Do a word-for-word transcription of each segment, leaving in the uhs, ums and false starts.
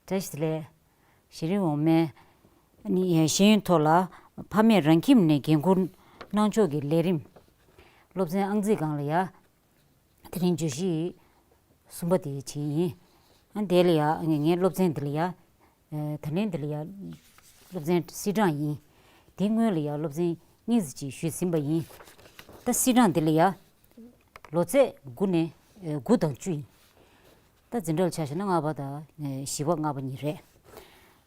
བཀྲ་ཤིས་བདེ་ལེགས། གཞི་རིམ་འོག་མའི་ནི་ཤེས་ཡོན་ཐོག་ལ་ཕ་མས་རང་ཁྱིམ་ནས་འགན་འཁུར་གནང་ཕྱོགས་ཀྱི་ལས་རིམ། སློབ་ཚན་ཨང་རྩིས་སྒང་ལ་ཡ། དེ་རིང་བརྗོད་གཞི་གསུམ་པ་དེ་བྱེད་ཡིན། ཨ་དེ་ལ་ཡ་ངའི་སློབ་ཚན་འདི་ལ་ཡ། ད་ལན་འདི་ལ་ཡ། སློབ་ཚན་སིལ་གྲངས་ཡིན། དེ་སྔོན་ལ་ཡ་སློབ་ཚན་གཉིས་ཙམ་ཅིག་ཞུས་ཟིན་པ་ཡིན། ད་སིལ་གྲངས་འདི་ལ་ཡ། ལོ་ཚད་དགུ་ནས་དགུ་དང་བཅུ་ཡིན། ད་འཛིན་གྲྭ་ལ་ཆ་བཞག་ན་ལྔ་པ་དང་བཞི་པ་ལྔ་པ་གཉིས་རེད།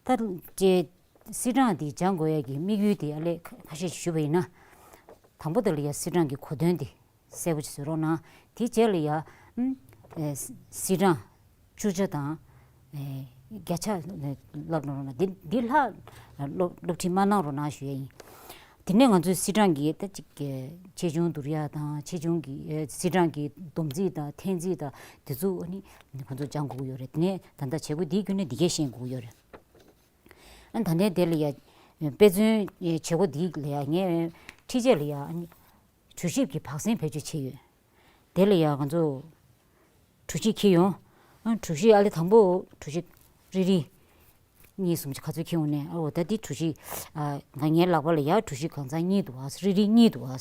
ད་ཅེ་སིལ་གྲངས་འདི་སྦྱང་དགོས་ཡ་གི་དམིགས་ཡུལ་དེ་ཨ་ལས་ཁ་ཤས་ཤིག་ཞུས་པ་ཡིན་ན། དང་པོ་དེ་ལ་ཡ་སིལ་གྲངས་ཀྱི་གོ་དོན་དེ་གསལ་པོ་ཅིག་བཟོ་རོགས་གནང་། དེ་རྗེས་ལ་ཡ། སིལ་གྲངས་བཅུ་ཆ་དང་། བརྒྱ་ཆ་ལབ་རོགས་གནང་། འདི་འདི་ལྷག་སློབ་སློབ་ཁྲིད་མ་གནང་རོགས་གནང་ཞུ་ཡ་ཡིན། དེ་ནས་ང་ཚོའི་སིལ་གྲངས་ཀྱི་ད་ཅིག་ཆེ་ཆུང་བསྡུར་ཡ་དང་ཆེ་ཆུང་གི་སིལ་གྲངས་ཀྱི་སྡོམ་རྩིས་དང་འཐེན་རྩིས་དང་དེ་ཚོ་ནི་ཁོང་ཚོ་སྦྱང་དགོས་ཀྱི་ཡོད་རེད། དེ་ནས་ད་ལྟ་བྱེད་སྒོ་འདིའི་བརྒྱུད་ནས་འདི་གས་ཤེས་དགོས་ཀྱི་ཡོད་རེད། ཨ་ད་ལྟའི་དེ་ལ་ཡ། དཔེ་མཚོན་བྱེད་སྒོ་འདི་ལ་ཡ་ངས་ཁྲིད་ཆས་ལ་ཡ་ཨ་ནི་གྲོ་ཞིབ་ཀྱི་བག་གསེང་བེད་སྤྱོད་བྱས་ཡོད། དེ་ལ་ཡ་ང་ཚོ་གྲོ་ཞིབ་འཁྱེར་ཡོང་། ཨ་གྲོ་ཞིབ་ཨ་ལེ་དང་པོ་གྲོ་ཞིབ་རིལ་རིལ། གཉིས་གསུམ་ཅིག་ག་ཚོད་འཁྱེར་ཡོང་ནས་ཨ་འོ་ད་འདི་གྲོ་ཞིབ་ཨ་ང་ངའི་ལག་པ་ལ་ཡ་གྲོ་ཞིབ་གང་ཚང་གཉིས་འདུག་ཨ། རིལ་རིལ་གཉིས་འདུག་ཨ།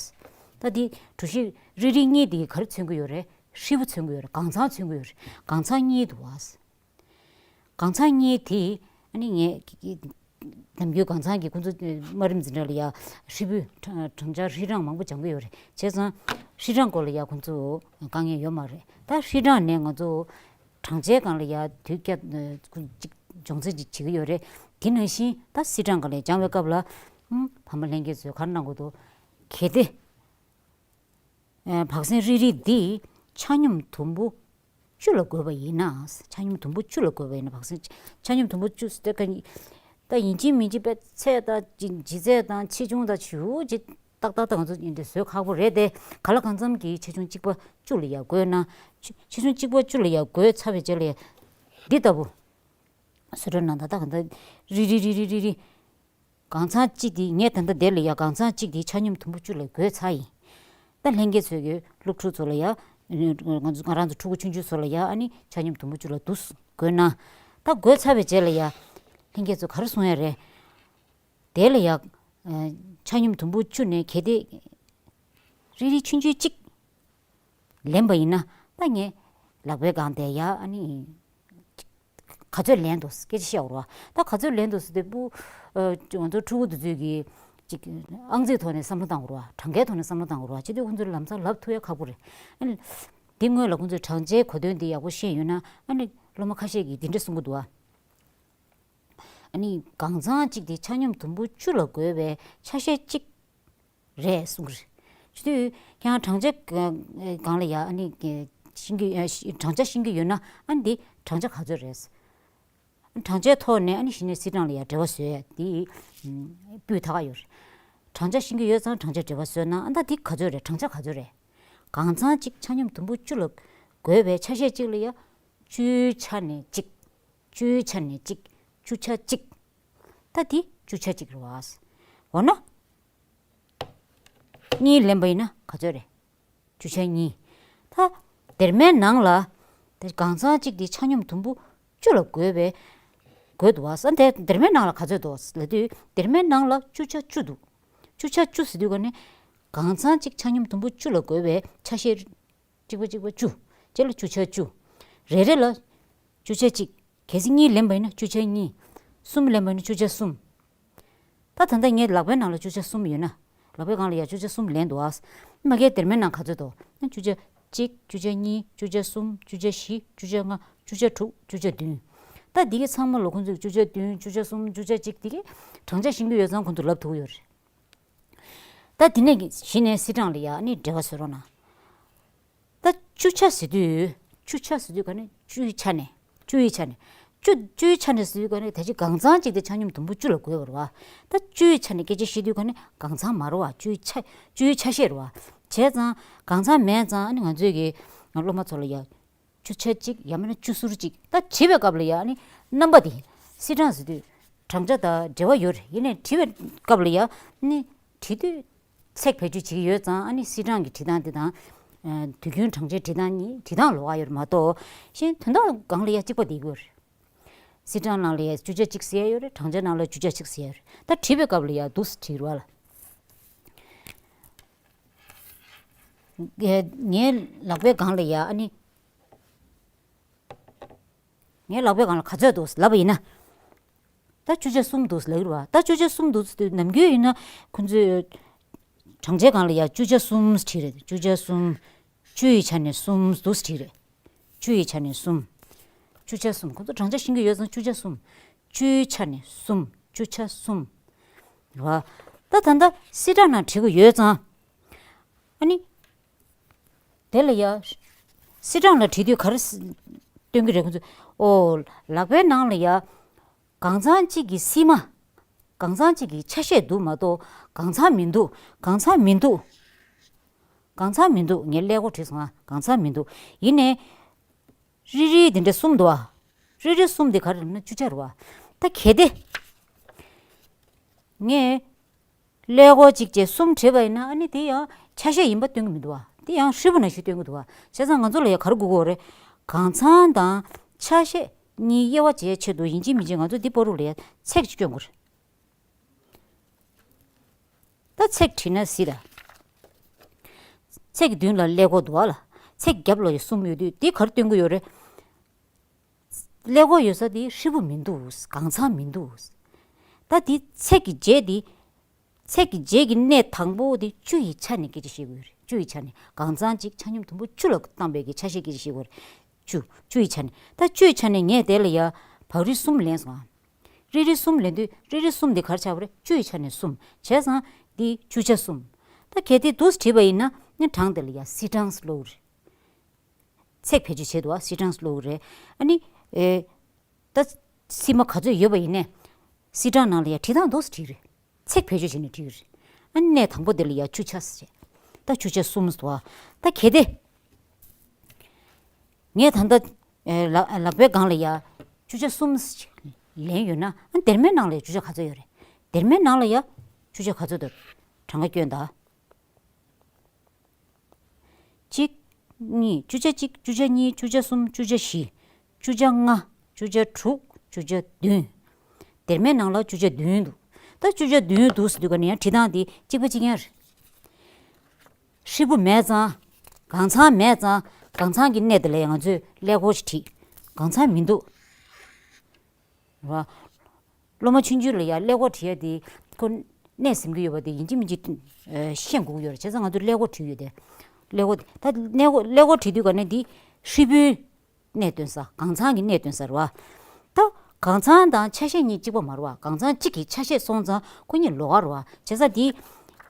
ད་འདི་གྲོ་ཞིབ་རིལ་རིལ་གཉིས་འདི་ག་རེ་མཚོན་གྱི་ཡོད་རེད། ཧྲིལ་པོ་མཚོན་གྱི་ཡོད་རེད། གང་ཚང་མཚོན་གྱི་ཡོད་རེད། གང་ཚང་གཉིས་འདུག་ཨ། གང་ཚང་གཉིས་དེ་ཨ་ནི་ངས་ནམ་རྒྱུན་གང་ཚང་གི་ཁོང་ཚོ་དམའ་རིམ་འཛིན་གྲྭ་ལ་ཡ་ཧྲིལ་པོའི་གྲངས་གྲངས་ཆ་ཧྲིལ་གྲངས་མང་པོ་སྦྱང་གི་ཡོད་རེད། བྱས་ཙང་ཧྲིལ་གྲངས་སྐོར་ལ་ཡ་ཁོང་ཚོ་དཀའ་ངལ་ཡོད་མ་རེད། ད་ཧྲིལ་གྲངས་ནས་ང་ཚོ་གྲངས་ཆའི་སྒང་ལ་ཡ་དུས་བསྐྱལ་ཅིག་སྦྱོང་ཚན་ཅིག་བྱེད་ཀྱི་ཡོད་རེད། དེ་ནང་བཞིན་ད་སིལ་གྲངས་སྒང་ལ་སྦྱང་བའི་སྐབས་ལ་ཕ་མ་ལྷན་རྒྱས་ཚོས་ག་རེ་གནང་དགོས་འདུག་གལ་ཏེ། བག་གསེང་རིལ་རིལ་འདི་ཆ་སྙོམས་དུམ་བུ་བཅུ་ལ་བགོས་པ་ཡིན་ན། ཆ་སྙོམས་དུམ་བུ་བཅུ་ལ་བགོས་པ་ཡིན་ན། བག་གསེང་ཆ་སྙོམས་དུམ་བུ་བཅུ་ཟེར་ད་ག་ད་ཡིན་གཅིག་མིན་གཅིག་པའི་ཚད་དང་ལྗིད་ཚད་དང་ཆེ་ཆུང་དང་ཞུ་ཅིག་ཏག་ཏག་ཏག་ང་ཚོ་ཡིན་དེ་བཟོ་ཁག་པོ་རེད་དེ། ག་ལ་གང་འཚམ་གྱི་ཆ་ཆུང་གཅིག་པ་བཅུ་ལ་ཡ་བགོས་ན། ཆ་ཆུང་གཅིག་པ་བཅུ་ལ་ཡ་བགོས་ཚར་བའི་རྗེས་ལ་ཡ་འདི་ལྟ་བུ་བཟོ་སྒྲོ་ནང་ད་ད་ག་ད་རིལ་རིལ་རིལ་རིལ་རིལ་རིལ། གང་ཚང་གཅིག་དེ་ངས་ད་ལྟ་དེ་ལ་ཡ་གང་ཚང་གཅིག་དེ་ཆ་སྙོམས་དུམ་བུ་བཅུ་ལ་བགོས་ཚར་ཡིན། ད་ལྷན་རྒྱས་ཚོས་ཀྱི་སློབ་ཕྲུག་ཚོ་ལ་ཡ། ང་ཚོ་ང་རང་ཚོ་ཕྲུ་གུ་ཆུང་ཆུང་ཚོ་ལ་ཡ་ཨ་ནི་ཆ་སྙོམས་དུམ་བུ་བཅུ་ལ་འདུག་བགོས་ན། ད་བགོས་ཚར་བའི་རྗེས་ལ་ཡ། ལྷན་རྒྱས་ཚོ་ག་རེ་གསུང་ཡ་རེད། དེ་ལ་ཡ། ཆ་སྙོམས་དུམ་བུ་བཅུ་ནས་གལ་ཏེ། རིལ་རིལ་ཆུང་ཆུང་གཅིག་ལེན་པ་ཡིན་ན་ད་ངས་ལག་པའི་སྒང་དེ་ཡ་ཨ་ནི་ག་ཚོད་ལེན་འདུག་སྐད་ཆ་བཤད་འོར་བ། ད་ག་ཚོད་ལེན་འདུག་ཟེར་དུས་སྤུ་ཨ་ང་ཚོ་ཕྲུ་གུ་དེ་ཚོས་ཀྱི་ཅིག་ཨང་རྩིས་ཐོག་ནས་བསམ་བློ་བཏང་འོར་བ། གྲངས་ཀའི་ཐོག་ནས་བསམ་བློ་བཏང་འོར་བ་བྱེད་དུས་ཁོང་ཚོས་ལམ་སང་ལབ་ཐུབ་ཡ་ཁག་པོ་རེད། ཨ་ནི་དེ་སྔོན་ལ་ཁོང་ཚོས་གྲངས་ཆའི་གོ་དོན་དེ་ཡག་པོ་ཤེས་ཡོད་ན་ཨ་ནི་སློབ་མ་ཁ་ཤས་ཀྱིས་འདི་འདྲ་གསུང་གི་འདུག་ཨ། ཨ་ནི་གང་ཚང་གཅིག་དེ་ཆ་སྙོམས་དུམ་བུ་བཅུ་ལ་བགོས་པའི་ཆ་ཤས་གཅིག་རེད་གསུང་གི་རེད། བྱེད་དུས་ཁྱེད་རང་གྲངས་ཆ་སྒང་ལ་ཡ་ཨ་ནི་ཤེས་ཀྱི་གྲངས་ཆ་ཤེས་ཀྱི་ཡོད་ན་ཨ་ནི་འདི་གྲངས་ཆ་ག་ཚོད་རེད། གྲངས་ཆའི་ཐོག་ནས་ཨ་ནི་གཞི་ནས་སིལ་གྲངས་ལ་ཡ་འབྲེལ་བ་བཟོས་ཡ་འདི་སྤུས་དག་ཡོད་རེད། གྲངས་ཆ་ཤེས་ཀྱི་ཡོད་ཙང་གྲངས་ཆ་འབྲེལ་བ་བཟོས་ན་ཨ་ད་འདི་ག་ཚོད་རེད། གྲངས་ཆ་ག་ཚོད་རེད། གང་ཚང་གཅིག་ཆ་སྙོམས་དུམ་བུ་བཅུ་ལ་བགོས་པའི་ཆ་ཤས་གཅིག་ལ་ཡ། བཅུའི་ཆ་ནས་གཅིག་བཅུའི་ཆ་ནས་གཅིག་བཅུ་ཆ་གཅིག་ད་འདི་བཅུ་ཆ་གཅིག་རེད་བ། འོ་ན། གཉིས་ལེན་པ་ཡིན་ན་ག་ཚོད་རེད། བཅུ་ཆ་གཉིས། ད་སྡེར་མའི་ནང་ལ། དེ་གང་ཚང་གཅིག་དེ་ཆ་སྙོམས་དུམ་བུ་བཅུ་ལ་བགོས་པའི། བགོས་འདུག་བ། ས་དེ་སྡེར་མའི་ནང་ལ་ག་ཚོད་འདུག་ལབ་དུས་སྡེར་མའི་ནང་ལ་བཅུ་ཆ་བཅུ་འདུག་བཅུ་ཆ་བཅུ་ཟེར་དུས་ག་ནས། གང་ཚང་གཅིག་ཆ་སྙོམས་དུམ་བུ་བཅུ་ལ་བགོས་པའི་ཆ་ཤས། གཅིག་པ་གཅིག་པ་བཅུ། རྗེས་ལ་བཅུ་ཆ་བཅུ། རེ་རེ་ལ་བཅུ་ཆ་གཅིག་གལ་སྲིད་གཉིས་ལེན་པ་ཡིན་ན་བཅུ་ཆ་གཉིས། གསུམ་ལེན་པ་ཡིན་ན་བཅུ་ཆ་གསུམ། ད་ད་ལྟ་ངའི་ལག་པའི་ནང་ལ་བཅུ་ཆ་གསུམ་ཡོད་ན། ལག་པའི་སྒང་ལ་ཡ་བཅུ་ཆ་གསུམ་ལེན་འདུག་ཨ། མ་གིའི་སྡེར་མའི་ནང་ག་ཚོད་འདུག་ན་བཅུ་ཆ་གཅིག་བཅུ་ཆ་གཉིས། བཅུ་ཆ་གསུམ། བཅུ་ཆ་བཞི། བཅུ་ཆ་ལྔ། བཅུ་ཆ་དྲུག་བཅུ་ཆ་བདུན། ད་འདི་གའི་ཚང་མ་ལོ་ཁོང་ཚོས་བཅུ་ཆ་བདུན། བཅུ་ཆ་གསུམ། བཅུ་ཆ་གཅིག་འདི་གའི་གྲངས་ཆ་ཤེས་ཀྱི་ཡོད་ཙང་ཁོང་ཚོ་ལབ་ཐུབ་ཀྱི་ཡོད་རེད། ད་དེ་ནས་གཞི་ནས་སིལ་གྲངས་ལ་ཡ་ནི་འབྲེལ་བ་བཟོ་རོགས་གནང་། ད་བཅུ་ཆ་ཟེར་དུས། བཅུ་ཆ་ཟེར་དུས་ག་ནས་བཅུའི་ཆ་ནས། བཅུའི་ཆ་ནས། བཅུ་བཅུའི་ཆ་ནས་ཟེར་དུས་ག་ནས་ད་ཅི་གང་ཚང་གཅིག་དེ་ཆ་སྙོམས་དུམ་བུ་བཅུ་ལ་བགོས་པ་རེད་བ། ད་བཅུའི་ཆ་ནས་སྐད་ཆ་བཤད་དུས་ག་ནས་གང་ཚང་མ་རེད་བ། བཅུའི་ཆ། བཅུའི་ཆ་ཤས་རེད་བ། བྱས་ཙང་གང་ཚང་མེད་ཙང་ཨ་ནི་ང་ཚོས་ཀྱི་སློབ་མ་ཚོ་ལ་ཡ། བཅུ་ཆ་གཅིག་ཡང་མིན་ན་བཅུ་ཟུར་གཅིག་ད་བྲིས་པའི་སྐབས་ལ་ཡ་ནི་རྣམ་པ་དེ། སིལ་གྲངས་ཟེར་དུས་གྲངས་ཆ་དང་འབྲེལ་བ་ཡོད་རེད། ཡིན་ནའི་བྲིས་པའི་སྐབས་ལ་ཡ་ནི་བྲིས་དུས་ཚེག་བེད་སྤྱོད་བྱེད་ཀྱི་ཡོད་ཙང་ཨ་ནི་སིལ་གྲངས་ཀྱི་བྲིས་སྟངས་དེ་དང་། དུས་རྒྱུན་གྲངས་ཆའི་བྲིས་སྟངས་གཉིས་བྲིས་སྟངས་ལོགས་ཀ་ཡོད་རེད་མ་གཏོགས། གཞན་དོན་དག་སྒང་ལ་ཡ་གཅིག་པ་བསྡད་ཀྱི་ཡོད་རེད། སིལ་གྲངས་ནང་ལ་ཡ་བཅུ་ཆ་གཅིག་ཟེར་ཡ་ཡོད་རེད། བགྲང་བྱ་ནང་ལ་བཅུ་ཆ་གཅིག་ཟེར་ཡ་ཡོད་རེད། ད་བྲིས་པའི་སྐབས་ལ་ཡ་འདུག་སེ་བྲིས་རེད་བ་ལ། ངའི་ངའི་ལག་པའི་སྒང་ལ་ཡ་ཨ་ནི། ངའི་ལག་པའི་སྒང་ལ་ག་ཚོད་འདུག་ལབ་པ་ཡིན་ན། ད་བཅུ་ཆ་གསུམ་འདུག་ལབ་ཀྱི་རེད་བ། ད་བཅུ་ཆ་གསུམ་འདུག་དུས་ནམ་རྒྱུན་ཡིན་ན་ཁོ་ཚོས་བགྲང་བྱའི་སྒང་ལ་ཡ་བཅུ་ཆ་གསུམ་བྲིས་རེད། བཅུ་ཆ་གསུམ། བཅུ་ཡི་ཆ་ནས་གསུམ་འདུག་བྲིས་རེད། བཅུ་ཡི་ཆ་ནས་གསུམ། བཅུ་ཆ་གསུམ། ཁོ་ཚོ་བགྲང་བྱ་ཤེས་ཀྱི་ཡོད་ཙང་བཅུ་ཆ་གསུམ། བཅུའི་ཆ་ནས་གསུམ། བཅུ་ཆ་གསུམ། རེད་བ། ད་ད་ལྟ་སིལ་གྲངས་ནང་བྲིས་ཀྱི་ཡོད་ཙང་། ཨ་ནི། དེ་ལ་ཡ། སིལ་གྲངས་ལ་བྲིས་དུས་ག་རེ་སྟོན་གྱི་རེད་ཁོ་ཚོས། ཨོ། ལག་པའི་ནང་ལ་ཡ། གང་ཚང་གཅིག་གི་སིལ་མ། གང་ཚང་གཅིག་གི་ཆ་ཤས་འདུག་མ་གཏོགས་གང་ཚང་མི་འདུག་གང་ཚང་མི་འདུག་གང་ཚང་མི་འདུག་ངས་ཀླད་ཀོར་བྲིས་སོང་ང་། གང་ཚང་མི་འདུག་ཡིན་ནའི། རིལ་རིལ་དེ་འདྲ་གསུམ་འདུག་ཨ། རིལ་རིལ་གསུམ་དེ་ག་རེ་རེད་ན་བཅུ་ཆ་རེད་བ། ད་གལ་ཏེ། ངས། ཀླད་ཀོར་གཅིག་བྱས་གསུམ་བྲིས་པ་ཡིན་ན་ཨ་ནི་དེ་ཡང་ཆ་ཤས་ཡིན་པ་སྟོན་གྱི་མི་འདུག་བ། དེ་ཡང་ཧྲིལ་པོ་ནང་བཞིན་སྟོན་གྱི་འདུག་བ། བྱས་ཙང་ང་ཚོ་ལ་ཡང་ག་རེ་དགོས་ཀྱི་ཡོད་རེད། གང་ཚང་དང་ཆ་ཤས་གཉིས་དབྱེ་བ་འབྱེད་ཆེད་དུ་ཡིན་གཅིག་མིན་གཅིག་ང་ཚོ་འདི་པོ་རུ་ལ་ཡང་ཚེག་ཅིག་སྐྱོན་དགོས་རེད། ད་ཚེག་བྲིས་ན་སྲིད་ལ། ཚེག་གི་མདུན་ལ་ཀླད་ཀོར་འདུག་བ་ལ། ཚེག་རྒྱབ་ལ་ཡང་གསུམ་ཡོད་དུས་འདི་ག་རེ་སྟོན་གྱི་ཡོད་རེད། ཀླད་ཀོར་ཡོད་ས་དེ་ཧྲིལ་པོ་མི་འདུག་གང་ཚང་མི་འདུག་ད་དེ་ཚེག་གི་རྗེས་དེ། ཚེག་གི་རྗེས་ཀྱི་གནས་དང་པོ་དེ་བཅུ་ཡི་ཆ་ནས་སྐད་ཆ་བཤད་དགོས་རེད། བཅུ་ཡི་ཆ་ནས་གང་ཚང་གཅིག་ཆ་སྙོམས་དུམ་བུ་བཅུ་ལ་བཏང་པའི་གི་ཆ་ཤས་སྐད་ཆ་བཤད་དགོས་རེད། བཅུ། བཅུ་ཡི་ཆ་ནས། ད་བཅུ་ཡི་ཆ་ནས་ངས་དེ་ལ་ཡ་བག་རིལ་གསུམ་ལེན་སོང་ཨ། རིལ་རིལ་གསུམ་ལེན་དུས་རིལ་རིལ་གསུམ་དེ་ག་རེ་ཆགས་པ་རེད། བཅུ་ཡི་ཆ་ནས་གསུམ། བྱས་ཙང་འདི་བཅུ་ཆ་གསུམ། ད་གལ་ཏེ་འདུག་སེ་བྲིས་པ་ཡིན་ན་ནི་གྲངས་དེ་ལ་ཡ་སིལ་གྲངས་སུ་ཀློག་གི་རེད། ཚེག་བེད་སྤྱོད་བྱེད་དུ་བ་སིལ་གྲངས་སུ་ཀློག་གི་རེད། ཨ་ནི། ཨེ། ད་སིལ་མ་ག་ཚོད་ཡོད་པ་ཡིན་ནའི། སིལ་གྲངས་ནང་ལ་ཡ་བྲིས་སྟངས་འདུག་སེ་བྲིས་རེད། ཚེག་བེད་སྤྱོད་བྱས་ནས་བྲིས་རེད། ཨ་ནི་གནས་དང་པོ་དེ་ལ་ཡ་བཅུ་ཆ་ཟེར། ད་བཅུ་ཆ་གསུམ་ཟེར་བ། ད་གལ་ཏེ། ངས་ད་ལྟ། ཨེ། ལག་ལག་པའི་སྒང་ལ་ཡ། བཅུ་ཆ་གསུམ་ལེན་ཡོད་ན་ཨ་སྡེར་མའི་ནང་ལ་ཡ་བཅུ་ཆ་ག་ཚོད་ཡོད་རེད། སྡེར་མའི་ནང་ལ་ཡ། བཅུ་ཆ་ག་ཚོད་འདུག་གྲངས་ཀ་སྐྱོན་དང་། གཅིག་གཉིས། བཅུ་ཆ་གཅིག་བཅུ་ཆ་གཉིས། བཅུ་ཆ་གསུམ། བཅུ་ཆ་བཞི། བཅུ་ཆ་ལྔ། བཅུ་ཆ་དྲུག་བཅུ་ཆ་བདུན། སྡེར་མའི་ནང་ལ་བཅུ་ཆ་བདུན་འདུག་ད་བཅུ་ཆ་བདུན་འདུག་ཟེར་དུས་ག་ནས་ཡང་བྲིས་སྟངས་དེ་གཅིག་པ་གཅིག་རྐྱང་རེད། ཧྲིལ་པོ་མེད་ཙང་། གང་ཚང་མེད་ཙང་། གང་ཚང་གི་གནས་དེ་ལ་ཡང་ང་ཚོས་ཀླད་ཀོར་ཞིག་བྲིས། གང་ཚང་མི་འདུག་རེད་བ། སློབ་མ་ཆུང་ཆུང་ལ་ཡང་ཀླད་ཀོར་བྲིས་ཡ་དེ་ཁོ་གནས་ཟིན་གྱི་ཡོད་པ་དེ་ཡིན་གཅིག་མིན་གཅིག་ཨ་ཤེས་དགོས་ཀྱི་ཡོད་རེད། བྱས་ཙང་ང་ཚོས་ཀླད་ཀོར་བྲིས་ཡོད་དེ། ཀླད་ཀོར་དེ་ད་ཀླད་ཀོར་ཀླད་ཀོར་བྲིས་དུས་ག་ནས་འདི་ཧྲིལ་པོའི་གནས་སྟོན་ས། གང་ཚང་གི་གནས་སྟོན་ས་རེད་བ། ད་གང་ཚང་དང་ཆ་ཤས་གཉིས་གཅིག་པ་མ་རེད་བ། གང་ཚང་གཅིག་གི་ཆ་ཤས་སོང་ཙང་ཁོ་གཉིས་ལོགས་ཀ་རེད་བ། བྱས་ཙང་འདི་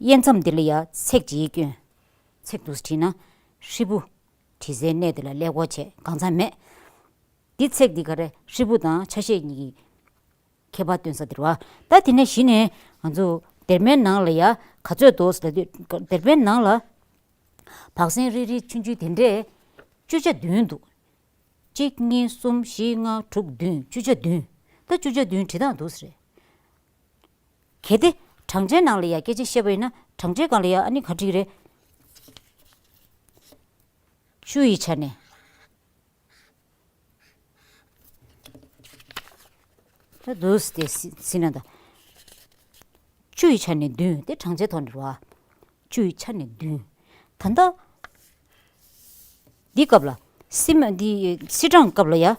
དབྱེ་མཚམས་འདི་ལ་ཡ་ཚེག་ཅིག་སྐྱོན། ཚེག་འདུག་སེ་བྲིས་ན་ཧྲིལ་པོ། བྲིས་སའི་གནས་དེ་ལ་ཀླད་ཀོར་བྱས། གང་ཚང་མེད། འདི་ཚེག་འདི་ག་རེ། ཧྲིལ་པོ་དང་ཆ་ཤས་གཉིས་ཀྱི་ཁྱད་པར་སྟོན་ས་དེ་རེད་བ། ད་དེ་ནས་གཞི་ནས་ང་ཚོ་སྡེར་མའི་ནང་ལ་ཡ་ག་ཚོད་འདུག་ཟེར་དུས་སྡེར་མའི་ནང་ལ་བག་སེན་རིལ་རིལ་ཆུང་ཆུང་དེ་འདྲས་བཅུ་ཆ་བདུན་འདུག་གཅིག་གཉིས་གསུམ་བཞི་ལྔ་དྲུག་བདུན། བཅུ་ཆ་བདུན། ད་བཅུ་ཆ་བདུན་བྲིས་སྟངས་འདུག་ཟེར། གལ་ཏེ་བགྲང་བྱའི་ནང་ལ་ཡ་སྐད་ཆ་བཤད་པ་ཡིན་ན་བགྲང་བྱའི་སྒང་ལ་ཡ་ཨ་ནི་ག་འདྲ་རེད། བཅུ་ཡི་ཆ་ནས། ད་འདུག་སེ་དེ་སྲིད་ན་ད། བཅུ་ཡི་ཆ་ནས་བདུན། དེ་བགྲང་བྱའི་ཐོག་ནས་རེད་བ། བཅུ་ཡི་ཆ་ནས་བདུན། ད་ལྟ་འདི་སྐབས་ལ་སིལ་མ་འདི་སིལ་གྲངས་སྐབས་ལ་ཡ།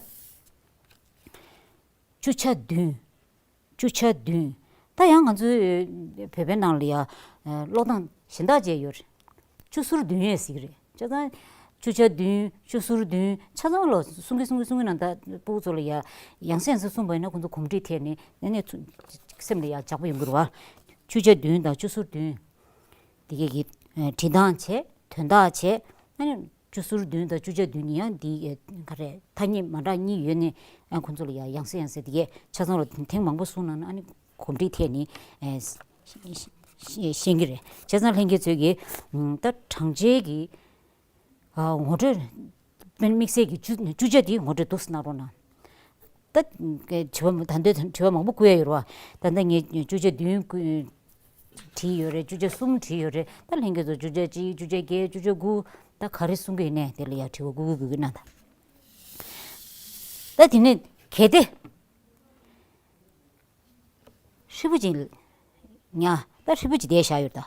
བཅུ་ཆ་བདུན། བཅུ་ཆ་བདུན། ད་ཡང་ང་ཚོའི་བོད་པའི་ནང་ལ་ཡ་ཀློག་སྟངས་གཞན་དག་བཅས་ཡོད་རེད། བཅུ་ཟུར་བདུན་ཡས་ཟེར་གྱི་རེད། བྱས་ཙང་བཅུ་ཆ་བདུན། བཅུ་ཟུར་བདུན། ཆ་ཚང་ལ་གསུང་གི་གསུང་གི་གསུང་གི་ནང་ད་སྤུ་གུ་ཚོ་ལ་ཡ་ཡང་སེ་ཡང་སེ་གསུངས་པ་ཡིན་ན་ཁོང་ཚོ་གོམས་འདྲིས་ཐེབས་ནས་ནས་ནས་ཚུ་སེམས་ལ་ཡ་འཇགས་པོ་ཡོང་གི་རེད་བ། བཅུ་ཆ་བདུན་དང་བཅུ་ཟུར་བདུན། དེ་གས་ཀྱི་ཨ་བྲིས་སྟངས་བྱས། དོན་དག་བྱས། ཨ་ནི་བཅུ་ཟུར་བདུན་དང་བཅུ་ཆ་བདུན་གཉིས་ཡང་འདི་ཨ་ག་རེ་ཐ་སྙད་མ་འདྲ་གཉིས་ཡོད་ནས་ཨ་ཁོང་ཚོ་ལ་ཡ་ཡང་སེ་ཡང་སེ་དེ་གས་ཆ་ཚང་ལ་ཐེངས་མང་པོ་གསུངས་གནང་ན་ཨ་ནི་གོམས་འདྲིས་ཐེབས་ནས་ཨ་ཤེས་ཀྱི་རེད། བྱས་ཙང་ལྷན་རྒྱས་ཚོས་ཀྱིས་ཨ་ད་བགྲང་བྱའི་གི་ཨ་ངོ་སྤྲོད། དམིགས་བསལ་གྱི་བཅུ་བཅུ་ཆ་དེའི་ངོ་སྤྲོད་འདུག་སེ་གནང་རོགས་གནང་། ད་དྲི་བ་ད་འདོད་དྲི་བ་མང་པོ་བསྐུར་ཡ་ཡོད་རེད་བ། ད་ལྟ་ངས་བཅུ་ཆ་བདུན་བསྐུར་བྲིས་ཡོད་རེད། བཅུ་ཆ་གསུམ་བྲིས་ཡོད་རེད། ད་ལྷན་རྒྱས་ཚོ་བཅུ་ཆ་གཅིག་བཅུ་ཆ་བརྒྱད་བཅུ་ཆ་དགུ་ད་ག་རེ་གསུང་གི་ཡིན་ནའི་དེ་ལ་ཡ་དྲི་བ་བསྐུར་དགོས་ཀྱི་གནང་དང་། ད་དེ་ནས་གལ་ཏེ་ པོ་ཅིག་ཉར། ད་ཧྲིལ་པོ་ཅིག་དེ་བཞག་ཡོད་ད།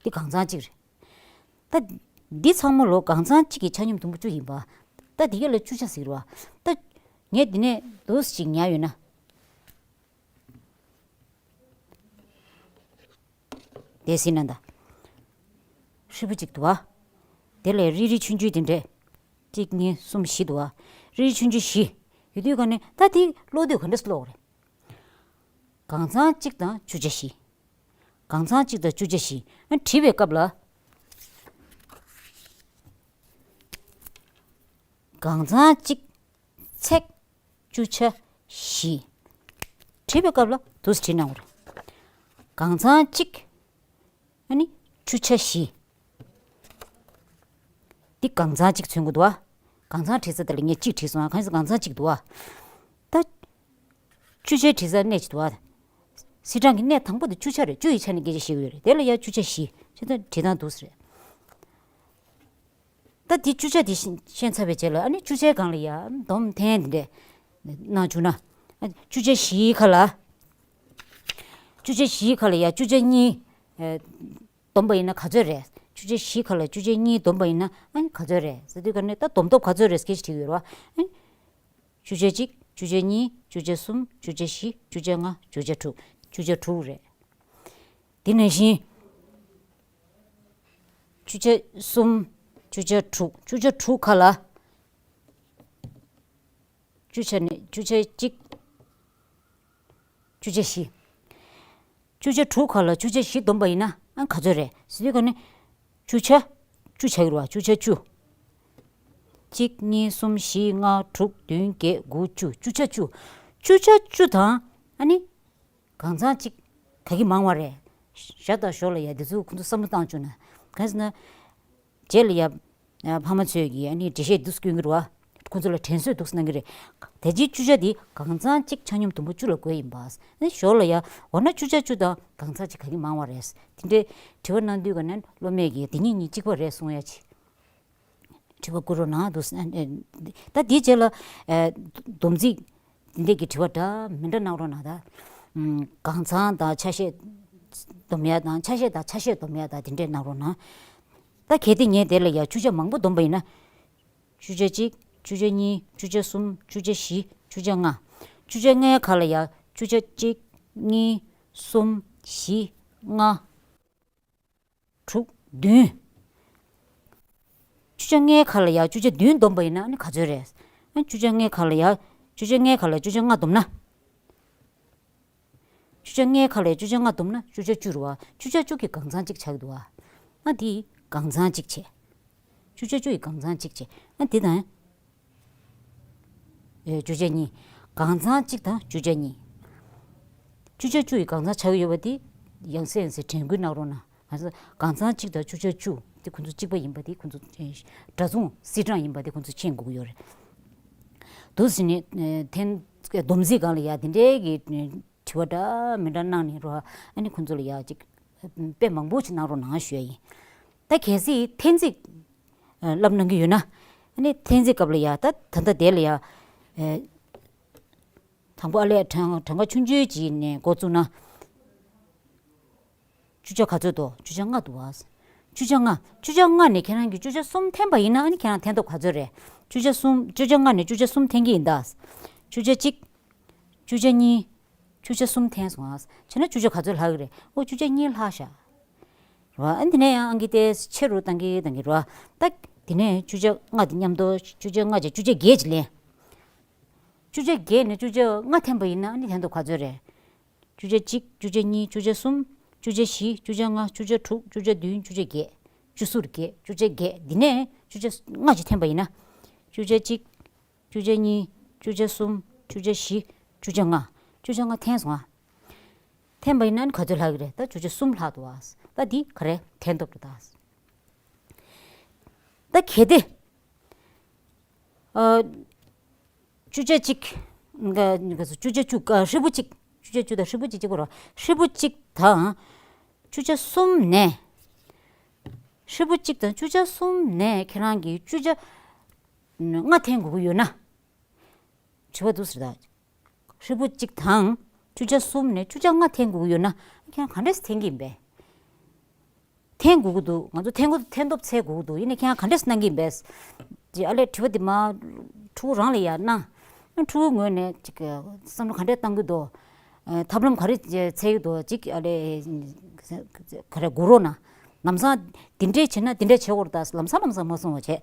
འདི་གང་ཚང་གཅིག་རེད། ད་འདི་ཚང་མ་ལོ་གང་ཚང་གཅིག་གི་ཆ་སྙོམས་དུམ་བུ་བཅུ་ཡིན་པ། ད་འདི་ག་ལ་བཅུ་ཆ་ཟེར་བ། ད་ངས་འདི་ནས་འདུག་ཅིག་ཉར་ཡོད་ན། དེ་ཟིན་ན་ད། ཧྲིལ་པོ་གཅིག་འདུག་བ། དེ་ལས་རིལ་རིལ་ཆུང་ཆུང་དེ་འདྲས། གཅིག་གཉིས་གསུམ་བཞི་འདུག་བ། རིལ་རིལ་ཆུང་ཆུང་བཞི། ཡོད་དུས་ག་ནས་ད་དེ་ཀློག་དུས་ག་འདྲས་ཀློག་རེད། གང་ཚང་གཅིག་དང་བཅུ་ཆ་བཞི། གང་ཚང་གཅིག་དང་བཅུ་ཆ་བཞི། ཨ་བྲིས་པའི་སྐབས་ལ། གང་ཚང་གཅིག་ཚེག་བཅུ་ཆ་བཞི། བྲིས་པའི་སྐབས་ལ་འདུག་སེ་བྲིས་གནང་བ་རེད། གང་ཚང་གཅིག་ཨ་ནི་བཅུ་ཆ་བཞི། འདི་གང་ཚང་གཅིག་མཚོན་གྱི་འདུག་བ། གང་ཚང་བྲིས་ས་དེ་ལ་ངས་གཅིག་བྲིས་སོང་ཨ། གང་ཡིན་ཟེར་གང་ཚང་གཅིག་འདུག་བ། ད། བཅུ་ཆའི་བྲིས་ས་གནས་གཅིག་འདུག་བ། སིལ་གྲངས་ཀྱི་གནས་དང་པོ་དེ་བཅུ་ཆ་རེད། བཅུ་ཡི་ཆ་ནས་སྐད་ཆ་བཤད་ཀྱི་ཡོད་རེད། དེ་ལ་ཡ་བཅུ་ཆ་བཞི་ཅེས་ད་བྲིས་སྟངས་འདུག་སེ་རེད། ད་འདི་བཅུ་ཆ་འདི་ཤེས་ཤེས་ཚར་བའི་རྗེས་ལ་ཨ་ནི་བཅུ་ཆའི་སྒང་ལ་ཡ་སྡོམ་འཐེན་འདི་འདྲས་གནང་བཅུག་ན། ཨ་བཅུ་ཆ་བཞིའི་ཁ་ལ། བཅུ་ཆ་བཞིའི་ཁ་ལ་ཡ་བཅུ་ཆ་གཉིས། ཨེ། བསྡོམས་པ་ཡིན་ན་ག་ཚོད་རེད། བཅུ་ཆ་བཞིའི་ཁ་ལ་བཅུ་ཆ་གཉིས་བསྡོམས་པ་ཡིན་ན་ཨ་ནི་ག་ཚོད་རེད་ཟེར་དུས་ག་ནས་ད་བསྡོམས་སྟོབས་ག་ཚོད་རེད་ཟེར་སྐད་ཆ་དྲིས་ཡོད་རེད་བ། ཨ་ནི། བཅུ་ཆ་གཅིག་བཅུ་ཆ་གཉིས། བཅུ་ཆ་གསུམ། བཅུ་ཆ་བཞི། བཅུ་ཆ་ལྔ། བཅུ་ཆ་དྲུག་བཅུ་ཆ་དྲུག་རེད། དེ་ནང་བཞིན། བཅུ་ཆ་གསུམ། བཅུ་ཆ་དྲུག་བཅུ་ཆ་དྲུག་ཁ་ལ། བཅུ་ཆ་ནས་བཅུ་ཆ་གཅིག་བཅུ་ཆ་བཞི། བཅུ་ཆ་དྲུག་ཁ་ལ་བཅུ་ཆ་བཞི་བསྡོམས་པ་ཡིན་ན་ཨ་ག་ཚོད་རེད་ཟེར་དུས་ག་ནས། བཅུ་ཆ། བཅུ་ཆ་ཡོད་རེད་བ། བཅུ་ཆ་བཅུ། གཅིག་གཉིས་གསུམ་བཞི་ལྔ་དྲུག་བདུན་བརྒྱད་དགུ་བཅུ། བཅུ་ཆ་བཅུ། བཅུ་ཆ་བཅུ་དང་ཨ་ནི། གང་ཚང་གཅིག་ག་གི་མང་བ་རེད། ཞར་དང་ཞོར་ལ་ཡ་འདི་ཚོ་ཁོང་ཚོ་བསམ་བློ་བཏང་བཅུག་ན། གང་ཟེར་ན། རྗེས་ལ་ཡ། ཕ་མ་ཚོས་ཀྱིས་ཨ་ནི་འགྲེལ་བཤད་འདུག་སྐྱོན་གྱི་རེད་བ། ཁོང་ཚོ་ལ་དྲན་གསོ་འདུག་གནང་གི་རེད། ད་ཅིའི་བཅུ་ཆ་འདི་གང་ཚང་གཅིག་ཆ་སྙོམས་དུམ་བུ་བཅུ་ལ་བགོས་ཡིན་པ། ཨ་ནི་ཞོར་ལ་ཡ་འོ་ན་བཅུ་ཆ་བཅུ་དང་གང་ཚང་གཅིག་ག་གི་མང་བ་རེད། དེ་འདྲའི་དྲི་བ་གནང་དུས་ག་ནས་སློབ་མས་ཀྱིས་དེ་གཉིས་གཉིས་གཅིག་པ་རེད་གསུང་ཡ་ཆེ། དྲི་བ་བསྐུར་རོགས་གནང་འདུག་ད་འདིའི་རྗེས་ལ། སྡོམ་རྩིས། འདི་འདྲས་ཀྱི་དྲི་བ་འདྲ་མི་འདྲ་གནང་རོགས་གནང་ད། གང་ཚང་དང་ཆ་ཤས། སྡོམ་ཡ་དང་ཆ་ཤས་དང་ཆ་ཤས་སྡོམ་ཡ་དང་དེ་འདྲས་གནང་རོགས་གནང་། ད་གལ་ཏེ་ངས་དེ་ལ་ཡ་བཅུ་ཆ་མང་པོ་བསྡོམས་པ་ཡིན་ན། བཅུ་ཆ་གཅིག་བཅུ་ཆ་གཉིས། བཅུ་ཆ་གསུམ། བཅུ་ཆ་བཞི། བཅུ་ཆ་ལྔ། བཅུ་ཆ་ལྔའི་ཁ་ལ་ཡ་བཅུ་ཆ་གཅིག་གཉིས། གསུམ། བཞི། ལྔ། དྲུག་བདུན། བཅུ་ཆ་ལྔའི་ཁ་ལ་ཡ་བཅུ་ཆ་བདུན་བསྡོམས་པ་ཡིན་ན་ཨ་ནི་ག་ཚོད་རེད། ཨ་བཅུ་ཆ་ལྔའི་ཁ་ལ་ཡ། བཅུ་ཆ་ལྔའི་ཁ་ལ་བཅུ་ཆ་ལྔ་བསྡོམས་ན། བཅུ་ཆ་ལྔའི་ཁ་ལ་ཡ་བཅུ་ཆ་ལྔ་བསྡོམས་ན་བཅུ་ཆ་བཅུ་རེད་བ། བཅུ་ཆ་བཅུ་གི་གང་ཚང་གཅིག་ཆགས་འདུག་བ། ཨ་འདི་གང་ཚང་གཅིག་བྱས། བཅུ་ཆ་བཅུ་ཡི་གང་ཚང་གཅིག་བྱས། ཨ་འདི་དང་། ཨེ་བཅུ་ཆ་གཉིས། གང་ཚང་གཅིག་དང་བཅུ་ཆ་གཉིས། བཅུ་ཆ་བཅུ་ཡི་གང་ཚང་ཆགས་ཀྱི་ཡོད་པ་འདི་ཡང་སེ་ཡང་སེ་དྲན་སྐུལ་གནང་རོགས་གནང་། ང་ཚོ་གང་ཚང་གཅིག་དང་བཅུ་ཆ་བཅུ་དེ་ཁོང་ཚོ་གཅིག་པ་ཡིན་པ་དེ་ཁོང་ཚོ་ཨེ་འདྲ་མཚུངས་སིལ་གྲངས་ཡིན་པ་དེ་ཁོང་ཚོ་མཁྱེན་དགོས་ཀྱི་ཡོད་རེད། འདུག་ཟེར་ནས་ཨེ་འཐེན་སྡོམ་རྩིས་སྒང་ལ་ཡ་དེ་འདྲའི་གི་དྲི་བ་འདྲ་མི་འདྲ་གནང་ནས་རོ། ཨ་ནི་ཁོང་ཚོ་ལ་ཡ་ཅིག་དཔེ་མང་པོ་ཅིག་གནང་རོགས་གནང་ཞུ་ཡ་ཡིན། ད་གལ་སྲིད་འཐེན་རྩིས་ལབ་གནང་གི་ཡོད་ན། ཨ་ནི་འཐེན་རྩིས་སྐབས་ལ་ཡ་ད་ད་ལྟ་དེ་ལ་ཡ། ཨེ། དང་པོ་ཨ་ལས་གྲངས་གྲངས་ཀ་ཆུང་ཆུང་ཅིག་ནས་འགོ་བཙུགས་ན། བཅུ་ཆ་ག་ཚོད་འདུག་བཅུ་ཆ་ལྔ་འདུག་བ། བཅུ་ཆ་ལྔ། བཅུ་ཆ་ལྔ་ནས་ཁྱེད་རང་གིས་བཅུ་ཆ་གསུམ་འཐེན་པ་ཡིན་ན་ཨ་ནི་ཁྱེད་རང་འཐེན་སྟོབས་ག་ཚོད་རེད། བཅུ་ཆ་གསུམ། བཅུ་ཆ་ལྔ་ནས་བཅུ་ཆ་གསུམ་འཐེན་གྱི་ཡིན་ད། བཅུ་ཆ་གཅིག་བཅུ་ཆ་གཉིས། བཅུ་ཆ་གསུམ་འཐེན་སོང་ཨ། བྱས་ན་བཅུ་ཆ་ག་ཚོད་ལྷག་གི་རེད། ཨོ་བཅུ་ཆ་གཉིས་ལྷག་ཤག་རེད་བ། ཨ་འདི་ནས་ཡང་ཨང་ཀི་དེ་ཆེ་རུ་བཏང་གི་བཏང་གི་རེད་བ། ད་འདི་ནས་བཅུ་ཆ་ལྔ་དེ་མཉམ་དུ་བཅུ་ཆ་ལྔ་བྱས་བཅུ་ཆ་བརྒྱད་ཅིག་ལེན། བཅུ་ཆ་བརྒྱད་ནས་བཅུ་ཆ་ལྔ་འཐེན་པ་ཡིན་ན་ཨ་ནི་འཐེན་སྟོབས་ག་ཚོད་རེད། བཅུ་ཆ་གཅིག་བཅུ་ཆ་གཉིས། བཅུ་ཆ་གསུམ། བཅུ་ཆ་བཞི། བཅུ་ཆ་ལྔ། བཅུ་ཆ་དྲུག་བཅུ་ཆ་བདུན། བཅུ་ཆ་བརྒྱད། བཅུ་གསུམ་བརྒྱད། བཅུ་ཆ་བརྒྱད། འདི་ནས་བཅུ་ཆ་ལྔ་ཅིག་འཐེན་པ་ཡིན་ན། བཅུ་ཆ་གཅིག་བཅུ་ཆ་གཉིས། བཅུ་ཆ་གསུམ། བཅུ་ཆ་བཞི། བཅུ་ཆ་ལྔ། བཅུ་ཆ་ལྔ་འཐེན་སོང་ཨ། འཐེན་པ་ཡིན་ན་ནི་ག་ཚོད་ལྷག་གི་རེད། ད་བཅུ་ཆ་གསུམ་ལྷག་འདུག་ཨ། ད་འདི་ག་རེ་འཐེན་སྟོབས་རེད་ད། ད་གལ་ཏེ། ཨ། བཅུ་ཆ་གཅིག་ག་ག་བཅུ་ཆ་བཅུ་ག་ཧྲིལ་པོ་གཅིག་བཅུ་ཆ་བཅུ་དང་ཧྲིལ་པོ་གཅིག་གཅིག་པ་རེད། ཧྲིལ་པོ་གཅིག་དང་། བཅུ་ཆ་གསུམ་ནས། ཧྲིལ་པོ་གཅིག་དང་བཅུ་ཆ་གསུམ་ནས་ཁྱེད་རང་གིས་བཅུ་ཆ་ལྔ་འཐེན་དགོས་ཀྱི་ཡོད་ན། དྲི་བ་འདུག་ཟེར་ད། ཧྲིལ་པོ་གཅིག་དང་ བཅུ་ཆ་གསུམ་ནས་བཅུ་ཆ་ལྔ་འཐེན་དགོས་ཀྱི་ཡོད་ན་ཁྱེད་རང་ག་འདྲས་འཐེན་གྱི་ཡིན་པས། འཐེན་དགོས་ཀྱི་འདུག་ང་ཚོ་འཐེན་དགོས་འཐེན་ཐོབ་འཚོལ་དགོས་ཀྱི་འདུག་ཡིན་ནའི་ཁྱེད་རང་ག་འདྲས་གནང་གི་ཡིན་པས། ཅེས་ཨ་ལས་དྲི་བ་འདི་མ་ཕྲུ་གུ་རང་ལ་ཡང་གནང་། ཕྲུ་གུའི་ངོས་ནས་ཅིག་བསམ་བློ་ག་འདྲས་གཏང་གི་འདུག་ཐབས་ལམ་ག་རེ་འཚོལ་གྱི་འདུག་ཅིག་ཨ་ལས་ག་རེ་གོ་རོགས་གནང་། ལམ་སང་འདི་འདྲས་བྱེད་ན་འདི་འདྲས་བྱེད་དགོས་རེད་ད། ལམ་སང་ལམ་སང་མ་སོང་བ་བྱས།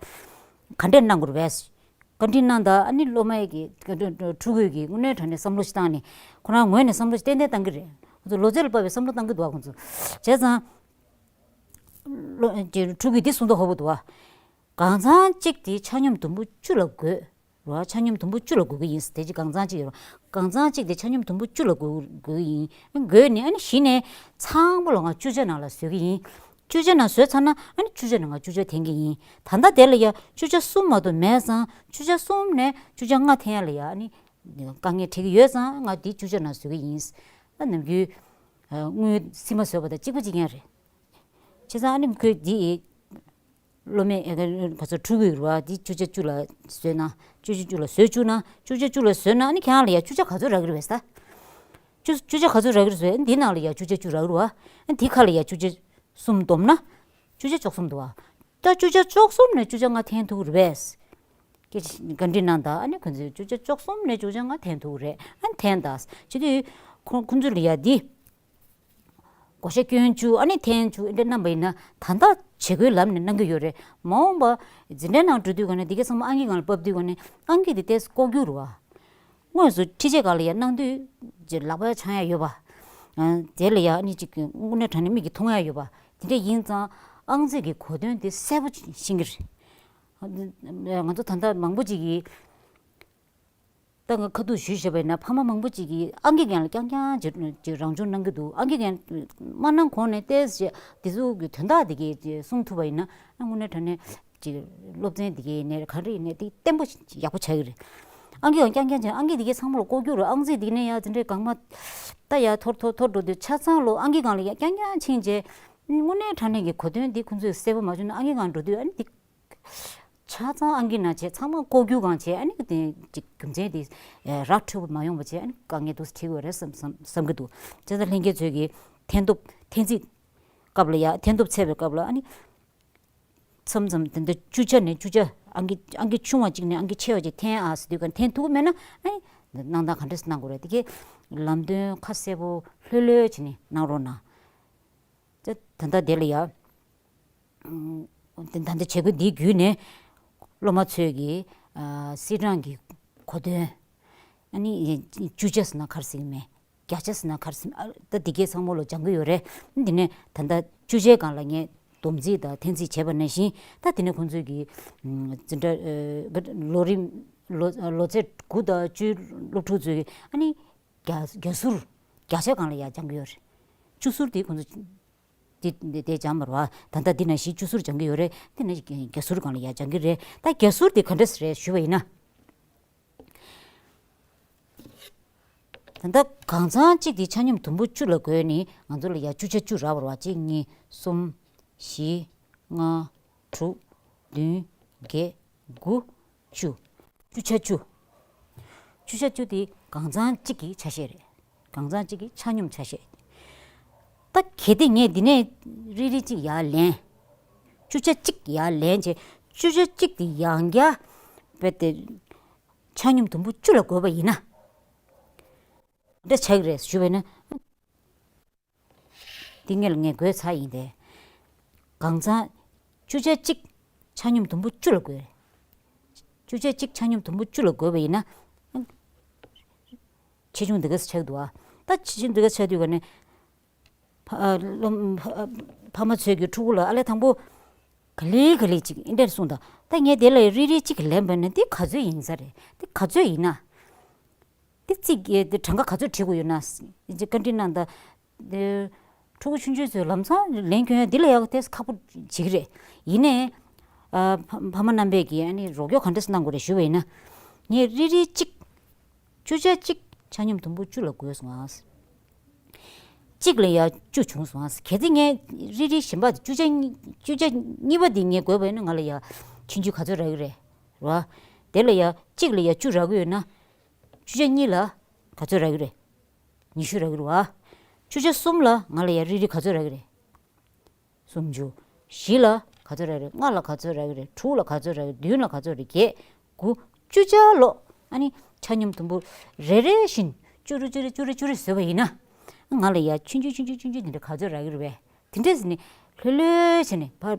ག་འདྲས་གནང་དགོས་རེད་པས། བཀའ་འདྲི་གནང་དང་ཨ་ནི་སློབ་མའི་གི་ཕྲུ་གུའི་གི་དངོས་གནས་དྲང་གནས་བསམ་བློ་ཞིག་བཏང་ནས་ཁོ་རང་ངོས་ནས་བསམ་བློ་ཞིག་ཏན་ཏན་བཏང་གི་རེད། ཁོ་ཚོ་ལོ་ཚོད་ལ་དཔག་པའི་བསམ་བློ་བཏང་གི་འདུག་བ་ཁོ་ཚོ། བྱས་ཙང་། ལོ་ཀྱི་ཕྲུ་གུས་འདི་གསུང་མདོག་ཁ་པོ་འདུག་བ། གང་ཚང་གཅིག་དེ་ཆ་སྙོམས་དུམ་བུ་བཅུ་ལ་བགོས། རོ་ཆ་སྙོམས་དུམ་བུ་བཅུ་ལ་བགོ་གི་ཡིན། དེ་ཅི་གང་ཚང་གཅིག་ཡོད་རོ། གང་ཚང་གཅིག་དེ་ཆ་སྙོམས་དུམ་བུ་བཅུ་ལ་བགོ་བགོ་གི་ཡིན། བགོས་ནས་ཨ་ནི་གཞི་ནས་ཚང་མ་ལོ་ང་བཅུ་ཆ་ནང་ལ་བཟོ་གི་ཡིན། བཅུ་ཆ་ནང་བཟོས་ཚར་ན་ཨ་ནི་བཅུ་ཆ་ནང་ང་བཅུ་ཆ་འཐེན་གི་ཡིན། ད་ལྟ་དེ་ལ་ཡ་བཅུ་ཆ་གསུམ་མ་གཏོགས་མེད་ཙང་བཅུ་ཆ་གསུམ་ནས་བཅུ་ཆ་ལྔ་འཐེན་ཡ་ལ་ཡ་ཨ་ནི་དཀའ་ངལ་འཕྲད་ཀྱི་ཡོད་ཙང་ང་འདི་བཅུ་ཆ་ནང་བཟོ་གི་ཡིན། ཨ་ནམ་རྒྱུན་དངུལ་སིལ་མ་བཟོས་པ་དང་གཅིག་པ་གཅིག་རྐྱང་རེད། བྱས་ཙང་ཨ་ནི་ཁོས་འདི་སློབ་མའི་ཨེ་ག་ག་ཚོད་ཕྲུ་གུ་ཡོད་རེད་བ། འདི་བཅུ་ཆ་བཅུ་ལ་བཟོས་ན། བཅུ་ཆ་བཅུ་ལ་བཟོས་བཅུག་ན། བཅུ་ཆ་བཅུ་ལ་བཟོས་ན་ཨ་ནི་ཁྱེད་རང་ལ་ཡ་བཅུ་ཆ་ག་ཚོད་རག་གི་རེད་བས་ད། བཅུ་བཅུ་ཆ་ག་ཚོད་རག་གི་རེད་བཟོས། འདི་ནང་ལ་ཡ་བཅུ་ཆ་བཅུ་རག་གི་རེད་བ། འདི་ཁ་ལ་ཡ་བཅུ་ཆ་གསུམ་བསྡོམས་ན་བཅུ་ཆ་བཅུ་གསུམ་འདུག་བ། ད་བཅུ་ཆ་བཅུ་གསུམ་ནས་བཅུ་ཆ་ལྔ་འཐེན་ཐུབ་ཀྱི་རེད་བས། སྐད་ཆ་བཀའ་འདྲི་གནང་དང་ཨ་ནི་ཁོ་ཚོས་བཅུ་ཆ་བཅུ་གསུམ་ནས་བཅུ་ཆ་ལྔ་འཐེན་ཐུབ་ཀྱི་རེད། ཨ་ནི་འཐེན་དང་བྱེད་དུས་ཁོ་ཁོ་ཚོ་ལ་ཡ་འདི། བགོ་བཤའ་སྐྱོན་བཅུག་ཨ་ནི་འཐེན་བཅུག་འདི་འདྲ་གནང་པ་ཡིན་ན་ད་ལྟ་བྱེད་སྒོའི་ལམ་ནས་གནང་གི་ཡོད་རེད། མ་འོངས་པ་འཛིན་གྲྭའི་ནང་འགྲོ་དུས་ག་ནས་འདི་གའི་ཚང་མ་ཨང་ཀི་སྒང་ལ་ཕབ་དུས་ག་ནས་ཨང་ཀི་འདི་ཏོག་ཙམ་ལྐོག་གྱུར་རེད་བ། དངོས་སུ་འཕྲུལ་ཆས་སྒང་ལ་ཡ་གནང་དུས་ལག་པ་འཆང་ཡ་ཡོད་པ། དེ་ལ་ཡ་ཨ་ནི་ཅིག་དངོས་གནས་དྲང་གནས་མིག་གིས་མཐོང་ཡ་ཡོད་པ། དེ་འདྲ་ཡིན་ཙང་ཨང་རྩིས་ཀྱི་གོ་དོན་དེ་གསལ་པོ་ཤེས་ཀྱི་རེད། ང་ཚོ་ད་ལྟ་མང་པོ་ཅིག་གིས། ད་ང་ཁ་ཐུག་ཞུས་བཞག་པ་ཡིན་ན་ཕ་མ་མང་པོ་ཅིག་གིས་ཨང་ཀི་སྒང་ལ་རྐྱང་རྐྱང་ཅིག་ཅིག་རང་སྦྱོང་གནང་གི་འདུག་ཨང་ཀི་སྒང་མ་གནང་གོང་ནས་ཏོག་ཙམ་འདི་ཚོ་གི་དོན་དག་འདི་གས་ཅིག་གསུང་ཐུབ་པ་ཡིན་ན་དངོས་གནས་དྲང་གནས་ཅིག་སློབ་ཚན་འདི་གས་ཡིན་ནའི་ག་རེ་ཡིན་ནའི་དེ་བརྟན་པོ་ཡག་པོ་ཆགས་ཀྱི་རེད། ཨང་ཀི་སྒང་རྐྱང་རྐྱང་ཅིག་ཨང་ཀི་འདི་གས་ཚང་མ་ལ་ལྐོག་གྱུར་རེད། ཨང་རྩིས་འདི་ནས་ཡ་དེ་འདྲའི་གང་མ་ད་ཡ་འཐོར་འཐོར་འཐོར་འགྲོ་དུས་ཆ་ཚང་ལོ་ཨང་ཀི་སྒང་ལ་ཡ་རྐྱང་རྐྱང་ཕྱིན་རྗེས་དངོས་གནས་དྲང་གནས་ཀྱི་གོ་དོན་འདི་ཁོང་ཚོས་གསལ་པོ་མ་བྱུང་ན་ཨང་ཀི་སྒང་འགྲོ་དུས་ཨ་ནི་འདི། ཆ་ཚང་ཨང་ཀི་ནང་བྱས་ཚང་མ་ལྐོག་གྱུར་སྒང་བྱས་ཨ་ནི་དེ་ཅིག་རྒྱུ་མཚན་དེ་ར་འཕྲོད་པོ་མ་ཡོང་བ་བྱས་ཨ་ནི་དཀའ་ངལ་འདུག་སེ་འཕྲད་ཀྱི་ཡོད་རེད་བསམ་བསམ་བསམ་གྱི་འདུག་བྱས་ཙང་ལྷན་རྒྱས་ཚོས་ཀྱིས་འཐེན་ཐོབ་འཐེན་རྩིས་སྐབས་ལ་ཡ་འཐེན་ཐོབ་འཚོལ་བའི་སྐབས་ལ་ཨ་ནི་མཚམས་མཚམས་དེ་འདྲ་བཅུ་ཆ་ནས་བཅུ་ཆ་ཨང་ཀི་ཨང་ཀི་ཆུང་བ་གཅིག་ནས་ཨང་ཀི་ཆེ་བ་གཅིག་འཐེན་ཨ་ཟེར་དུས་ག་འཐེན་ཐུབ་ཀྱི་མེད་ན་ཨ་ནི་གནང་སྟངས་ག་འདྲས་སེ་གནང་དགོས་རེད། དེ་གའི་ལམ་སྟོན་ཁ་གསལ་པོ་ལྷོད་ལྷོད་བྱས་ནས་གནང་རོགས་གནང་། ད་ད་ལྟ་དེ་ལ་ཡ། ད་ལྟ་བྱེད་སྒོ་འདིའི་བརྒྱུད་ནས་སློབ་མ་ཚོས་ཀྱི་སིལ་གྲངས་ཀྱི་གོ་དོན། ཨ་ནི་བཅུ་ཆ་ཟེར་ན་ག་རེ་ཟེར་གྱི་མེད། བརྒྱ་ཆ་ཟེར་ན་ག་རེ་ཟེར་ཨ་ད་འདི་གའི་ཚང་མ་ལོ་སྦྱང་གི་ཡོད་རེད། འདི་ནས་ད་ལྟ་བཅུ་ཆའི་སྒང་ལ་ངས་སྡོམ་རྩིས་དང་འཐེན་རྩིས་བྱས་པ་ནང་བཞིན་ད་དེ་ནས་ཁོང་ཚོས་ཀྱི་འཛིན་གྲྭ་ལོ་རིམ་ལོ་ལོ་ཚད་དགུ་དང་བཅུའི་སློབ་ཕྲུག་ཚོས་ཀྱི་ཨ་ནི་བརྒྱ་བརྒྱ་ཟུར་བརྒྱ་ཆའི་སྒང་ལ་ཡ་སྦྱང་གི་ཡོད་རེད། བཅུ་ཟུར་དེ་ཁོང་ཚོ། དེ་དེ་དེ་སྦྱངས་པ་རེད་བ། ད་ལྟ་འདི་ནང་བཞིན་བཅུ་ཟུར་སྦྱང་གི་ཡོད་རེད། དེ་ནས་བརྒྱ་ཟུར་སྒང་ལ་ཡ་སྦྱང་གི་རེད། ད་བརྒྱ་ཟུར་དེ་ག་འདྲས་རེད་ཞུས་པ་ཡིན་ན། ད་ལྟ་གང་ཚང་གཅིག་དེ་ཆ་སྙོམས་དུམ་བུ་བཅུ་ལ་བགོས་ནས་ང་ཚོ་ལ་ཡ་བཅུ་ཆ་བཅུ་རག་པ་རེད་བ། གཅིག་གཉིས་གསུམ་བཞི་ལྔ་དྲུག་བདུན་བརྒྱད་དགུ་བཅུ། བཅུ་ཆ་བཅུ། བཅུ་ཆ་བཅུ་དེ་གང་ཚང་གཅིག་གི་ཆ་ཤས་རེད། གང་ཚང་གཅིག་གི་ཆ་སྙོམས་ཆ་ཤས། ད་གལ་ཏེ་ངས་འདི་ནས་རིལ་རིལ་གཅིག་ཡར་ལེན། བཅུ་ཆ་གཅིག་ཡར་ལེན་བྱས་བཅུ་ཆ་གཅིག་དེ་ཡང་བསྐྱར་རྦད་དེ་ཆ་སྙོམས་དུམ་བུ་བཅུ་ལ་བགོས་པ་ཡིན་ན། འདྲ་ཆགས་ཀྱི་རེད་ཞུས་པ་ཡིན་ན། འདི་སྔོན་ལ་ངས་བགོས་ཚར་ཡིན་ཏེ། གང་ཚང་བཅུ་ཆ་གཅིག་ཆ་སྙོམས་དུམ་བུ་བཅུ་ལ་བགོས། བཅུ་ཆ་གཅིག་ཆ་སྙོམས་དུམ་བུ་བཅུ་ལ་བགོས་པ་ཡིན་ན། ཆེ་ཆུང་འདི་ག་ཚོད་ཆགས་འདུག་ཨ། ད་ཆེ་ཆུང་འདི་ག་ཚོད་ཆགས་དུས་ག་ནས། ཕ་ཨ་སློབ་ཕ་ཕ་མ་ཚོས་ཀྱི་ཕྲུ་གུ་ལ་ཨ་ལས་དང་པོ། ག་ལེ་ག་ལེ་ཅིག་ཨིན་དྲན་གསུངས་དང་། ད་ངས་དེ་ལ་རིལ་རིལ་གཅིག་ལེན་པ་ན་འདི་ག་ཚོད་ཡིན་ས་རེད། འདི་ག་ཚོད་ཡིན་ན། འདི་རྩིས་ཀྱི་འདི་གྲངས་ཀ་ག་ཚོད་བྲིས་དགོས་ཡོད་ན། ཅིག་བཀའ་འདྲི་གནང་དང་། འདི་ཕྲུ་གུ་ཆུང་ཆུང་ཚོས་ལམ་སང་ལེན་སྐྱོན་ཡ་འདི་ལ་ཡག་ཏེ་ཁག་པོ་བྱེད་ཀྱི་རེད། ཡིན་ནའི། ཨ་ཕ་ཕ་མ་རྣམ་པས་ཀྱིས་ཨ་ནི་རོགས་སྐྱོར་ག་འདྲས་གནང་དགོས་རེད་ཞུ་བ་ཡིན་ན། ངས་རིལ་རིལ་གཅིག་བཅུ་ཆ་གཅིག་ཆ་སྙོམས་དུམ་བུ་བཅུ་ལ་བགོས་སོང་ཨ། གཅིག་ལ་ཡ་བཅུ་བྱུང་སོང་ཨ། གལ་ཏེ་ངས་རིལ་རིལ་གཞན་པ་དེ་བཅུ་ཆ་གཉིས་བཅུ་ཆ་གཉིས་པ་དེ་ངས་བགོས་པ་ཡིན་ན་ང་ལ་ཡ་ཆུང་ཆུང་ག་ཚོད་རག་གི་རེད། རེད་བ། དེ་ལ་ཡ་གཅིག་ལ་ཡ་བཅུ་རག་གི་ཡོད་ན། བཅུ་ཆ་གཉིས་ལ་ག་ཚོད་རག་གི་རེད། ཉི་ཤུ་རག་གི་རེད་བ། བཅུ་ཆ་གསུམ་ལ་ང་ལ་ཡ་རིལ་རིལ་ག་ཚོད་རག་གི་རེད། སུམ་ཅུ། བཞི་ལ་ག་ཚོད་རག་གི་རེད། ལྔ་ལ་ག་ཚོད་རག་གི་རེད། དྲུག་ལ་ག་ཚོད་རག་གི་རེད། བདུན་ལ་ག་ཚོད་རེད། བརྒྱད། དགུ། བཅུ་ཆ་ལོ། ཨ་ནི་ཆ་སྙོམས་དུམ་བུ་རེ་རེ་བཞིན་བཅུ་རེ་བཅུ་རེ་བཅུ་རེ་བཅུ་རེ་བཟོས་པ་ཡིན་ན། ང་ལ་ཡ་ཆུང་ཆུང་ཆུང་ཆུང་ཆུང་ཆུང་དེ་འདྲ་ག་ཚོད་རག་གི་རེད་བས། དེ་འདྲས་ནི་ལྷོད་ལྷོད་བྱས་ནས་ཕར་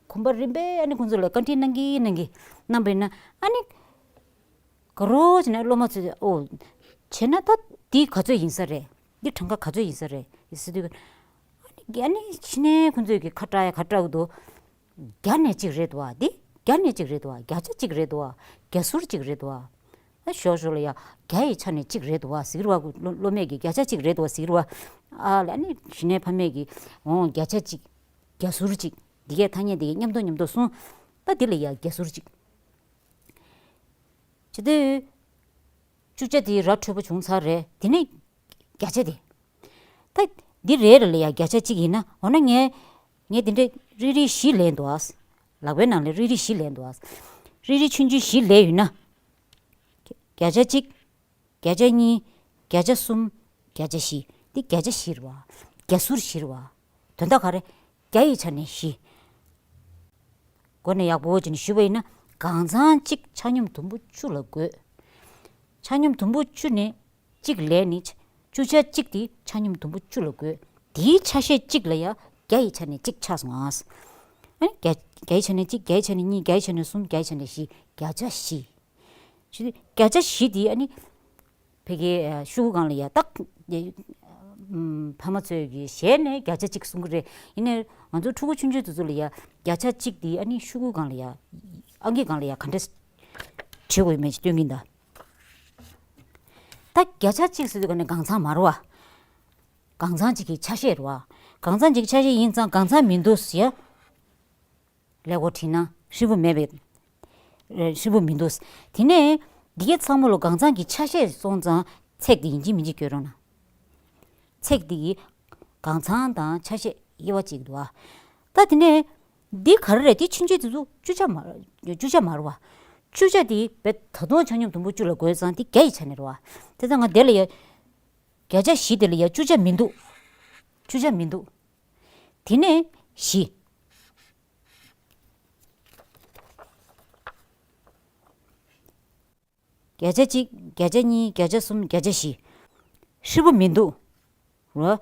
གོམ་པ་རིམ་པས་ཨ་ནི་ཁོང་ཚོ་ལ་བཀའ་འདྲི་གནང་གིན་གནང་གིན་གནང་པ་ཡིན་ན། ཨ་ནི་དགའ་རོགས་བྱས་ནས་སློབ་མ་ཚོས་ཨོ་བྱས་ན་ད་འདི་ག་ཚོད་ཡིན་ས་རེད། འདི་གྲངས་ཀ་ག་ཚོད་ཡིན་ས་རེད་ཟེར་དུས། ཨ་ནི་ཨ་ནི་ཕྱི་ནས་ཁོང་ཚོས་ཀྱི་ཁ་བཀྲ་ཡ་ཁ་བཀྲ་གི་འདུག་བརྒྱ་ནས་གཅིག་རེད་འདུག་བ། འདི་བརྒྱ་ནས་གཅིག་རེད་འདུག་བ། བརྒྱ་ཆ་གཅིག་རེད་འདུག་བ། བརྒྱ་ཟུར་གཅིག་རེད་འདུག་བ། ཨ་ཞོག་ཞོག་ལ་ཡ་བརྒྱ་ཡི་ཆ་ནས་གཅིག་རེད་འདུག་བ་ཟེར་བ། སློབ་སློབ་མས་ཀྱི་བརྒྱ་ཆ་གཅིག་རེད་འདུག་བ་ཟེར་བ། ཨ་ལ་ནི་གཞི་ནས་ཕ་མས་ཀྱི་འོང་བརྒྱ་ཆ་གཅིག་བརྒྱ་ཟུར་གཅིག་འདི་གའི་ཐ་སྙད་འདི་གའི་མཉམ་དུ་མཉམ་དུ་གསུངས། ད་འདི་ལ་ཡ་བརྒྱ་ཟུར་གཅིག་བྱེད་དུས། བཅུ་ཆ་དེ་ར་འཕྲོད་པོ་བྱུང་ཚར་རེད། དེ་ནས་བརྒྱ་ཆ་དེ། ད་འདི་རེ་རེ་ལ་ཡ་བརྒྱ་ཆ་གཅིག་ཡིན་ན། འོ་ན་ངས་ངས་དེ་འདྲས་རིལ་རིལ་བཞི་ལེན་འདུག་ཨ། ལག་པའི་ནང་ལ་རིལ་རིལ་བཞི་ལེན་འདུག་ཨ། རིལ་རིལ་ཆུང་ཆུང་བཞི་ལེན་ཡོད་ན། བརྒྱ་ཆ་གཅིག་བརྒྱ་ཆ་གཉིས། བརྒྱ་ཆ་གསུམ། བརྒྱ་ཆ་བཞི། འདི་བརྒྱ་ཆ་བཞི་རེད་བ། བརྒྱ་ཟུར་བཞི་རེད་བ། དོན་དག་ག་རེ། བརྒྱ་ཡི་ཆ་ནས་བཞི། མགོ་ནས་ཡག་པོ་བྱས་ནས་ཞུས་པ་ཡིན་ན། གང་ཚང་གཅིག་ཆ་སྙོམས་དུམ་བུ་བཅུ་ལ་བགོས། ཆ་སྙོམས་དུམ་བུ་བཅུ་ནས་གཅིག་ལེན་ནི། བཅུ་ཆ་གཅིག་དེ་ཆ་སྙོམས་དུམ་བུ་བཅུ་ལ་བགོས། དེའི་ཆ་ཤས་གཅིག་ལ་ཡ་བརྒྱ་ཡི་ཆ་ནས་གཅིག་ཆགས་སོང་ཨ། ཨ་ནི་བརྒྱ་བརྒྱ་ཡི་ཆ་ནས་གཅིག་བརྒྱ་ཡི་ཆ་ནས་གཉིས། བརྒྱ་ཡི་ཆ་ནས་གསུམ། བརྒྱ་ཡི་ཆ་ནས་བཞི། བརྒྱ་ཆ་བཞི། བྱས་དུས་བརྒྱ་ཆ་བཞི་དེ་ཨ་ནི་ཕ་གིའི་ཤོག་གུ་སྒང་ལ་ཡ་ཏག་ཨམ། ཕ་མ་ཚོས་ཀྱི་ཞལ་ནས་བརྒྱ་ཆ་གཅིག་གསུང་གི་རེད། ཡིན་ནའི་ང་ཚོ་ཕྲུ་གུ་ཆུང་ཆུང་དེ་ཚོ་ལ་ཡ་བརྒྱ་ཆ་གཅིག་དེ་ཨ་ནི་ཤོག་གུ་སྒང་ལ་ཡ་ཨང་ཀི་སྒང་ལ་ཡ་ག་འདྲས་བྲིས་དགོས་ཡོད་མེད་ཅིག་སྟོན་གྱིན་གདའ། ད་བརྒྱ་ཆ་གཅིག་ཟེར་དུས་ག་ནས་གང་ཚང་མ་རེད་བ། གང་ཚང་གཅིག་གི་ཆ་ཤས་རེད་བ། གང་ཚང་གཅིག་གི་ཆ་ཤས་ཡིན་ཙང་གང་ཚང་མི་འདུག་ཟེར་ཡ། ཀླད་ཀོར་བྲིས་ན་ཧྲིལ་པོ་མེད་པའི། ཨེ། ཧྲིལ་པོ་མི་འདུག་དེ་ནས་འདི་གའི་ཚང་མ་ལོ་གང་ཚང་གི་ཆ་ཤས་སོང་ཙང་ཚེག་འདི་ཡིན་གཅིག་མིན་གཅིག་བཀོད་རོགས་གནང་། ཚེག་འདི་གི་གང་ཚང་དང་ཆ་ཤས་དབྱེ་བ་གཅིག་འདུག་ཨ། ད་དེ་ནས་འདི་ག་རེ་རེད། འདི་ཆུང་ཆུང་དེ་ཚོ་བཅུ་ཆ་མ་བཅུ་ཆ་མ་རེད་བ། བཅུ་ཆ་དེ་བས་ད་དུང་ཆ་སྙོམས་དུམ་བུ་བཅུ་ལ་བགོས་ཙང་འདི་བརྒྱ་ཡི་ཆ་ནས་རེད་བ། དེ་ཙང་ང་དེ་ལ་ཡ་བརྒྱ་ཆ་བཞི་དེ་ལ་ཡ་བཅུ་ཆ་མི་འདུག་བཅུ་ཆ་མི་འདུག་དེ་ནས་བཞི། བརྒྱ་ཆ་གཅིག་བརྒྱ་ཆ་གཉིས། བརྒྱ་ཆ་གསུམ། བརྒྱ་ཆ་བཞི། ཧྲིལ་པོ་མི་འདུག་རོ།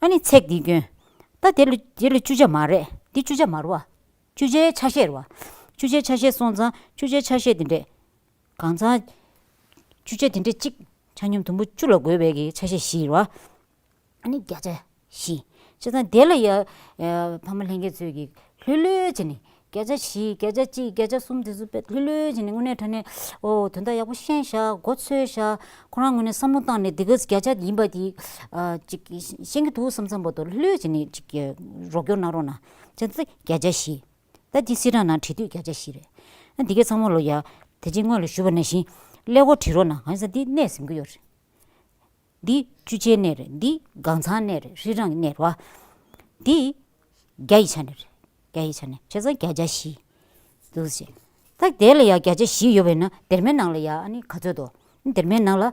ཨ་ནི་ཚེག་འདི་སྐྱོན། ད་དེ་ལ་དེ་ལ་བཅུ་ཆ་མ་རེད། འདི་བཅུ་ཆ་མ་རེད་བ། བཅུ་ཆའི་ཆ་ཤས་རེད་བ། བཅུ་ཆའི་ཆ་ཤས་སོང་ཙང་བཅུ་ཆའི་ཆ་ཤས་དེ་འདྲས། གང་ཚང་། བཅུ་ཆ་དེ་འདྲས་གཅིག་ཆ་སྙོམས་དུམ་བུ་བཅུ་ལ་བགོས་པའི་གི་ཆ་ཤས་བཞི་རེད་བ། ཨ་ནི་བརྒྱ་ཆ་བཞི། བྱས་ཙང་དེ་ལ་ཡ། ཨ། ཕ་མ་ལྷན་རྒྱས་ཚོས་ཀྱིས་ལྷོད་ལྷོད་བྱས་ནས་བརྒྱ་ཆ་བཞི། བརྒྱ་ཆ་གཅིག་བརྒྱ་ཆ་གསུམ་དེ་ཚོ་དཔེ་ལྷོད་ལྷོད་བྱས་ནས་དངོས་གནས་དྲང་གནས་ཨོ་དོན་དག་ཡག་པོ་ཤེས་ཤག་མགོ་ཚོས་ཤག་ཁོ་རང་ངོས་ནས་བསམ་བློ་བཏང་ནས་འདི་ག་བརྒྱ་ཆ་ཡིན་པ་དེ། ཨ། ཅིག་ཤེས་ཀྱི་འདུག་བསམ་བསམ་པ་དོ་ལྷོད་ལྷོད་བྱས་ནས་ཅིག་རོགས་སྐྱོར་གནང་རོགས་གནང་། བྱས་ཙང་བརྒྱ་ཆ་བཞི། ད་འདི་སིལ་གྲངས་ནང་བྲིས་དུས་བརྒྱ་ཆ་བཞི་རེད། ཨ། འདི་གའི་ཚང་མ་ལོ་ཡ། དེ་རྗེས་སྔོན་ལ་ཞུས་པ་ནང་བཞིན་ཀླད་ཀོར་བྲིས་རོགས་གནང་། གང་ཡིན་ཟེར་ན་འདི་གནས་ཟིན་གྱི་ཡོད་རེད། འདི་བཅུ་ཆའི་གནས་རེད། འདི་གང་ཚང་གནས་རེད། ཧྲིལ་གྲངས་ཀྱི་གནས་རེད་བ། འདི་བརྒྱ་ཡི་ཆ་ནས་རེད། བརྒྱ་ཡི་ཆ་ནས་བྱས་ཙང་བརྒྱ་ཆ་བཞི། འདུག་སེ། ད་དེ་ལ་ཡང་བརྒྱ་ཆ་བཞི་ཡོད་པས་ན་སྡེར་མའི་ནང་ལ་ཡང་ཨ་ནི་ག་ཚོད་འདུག་སྡེར་མའི་ནང་ལ་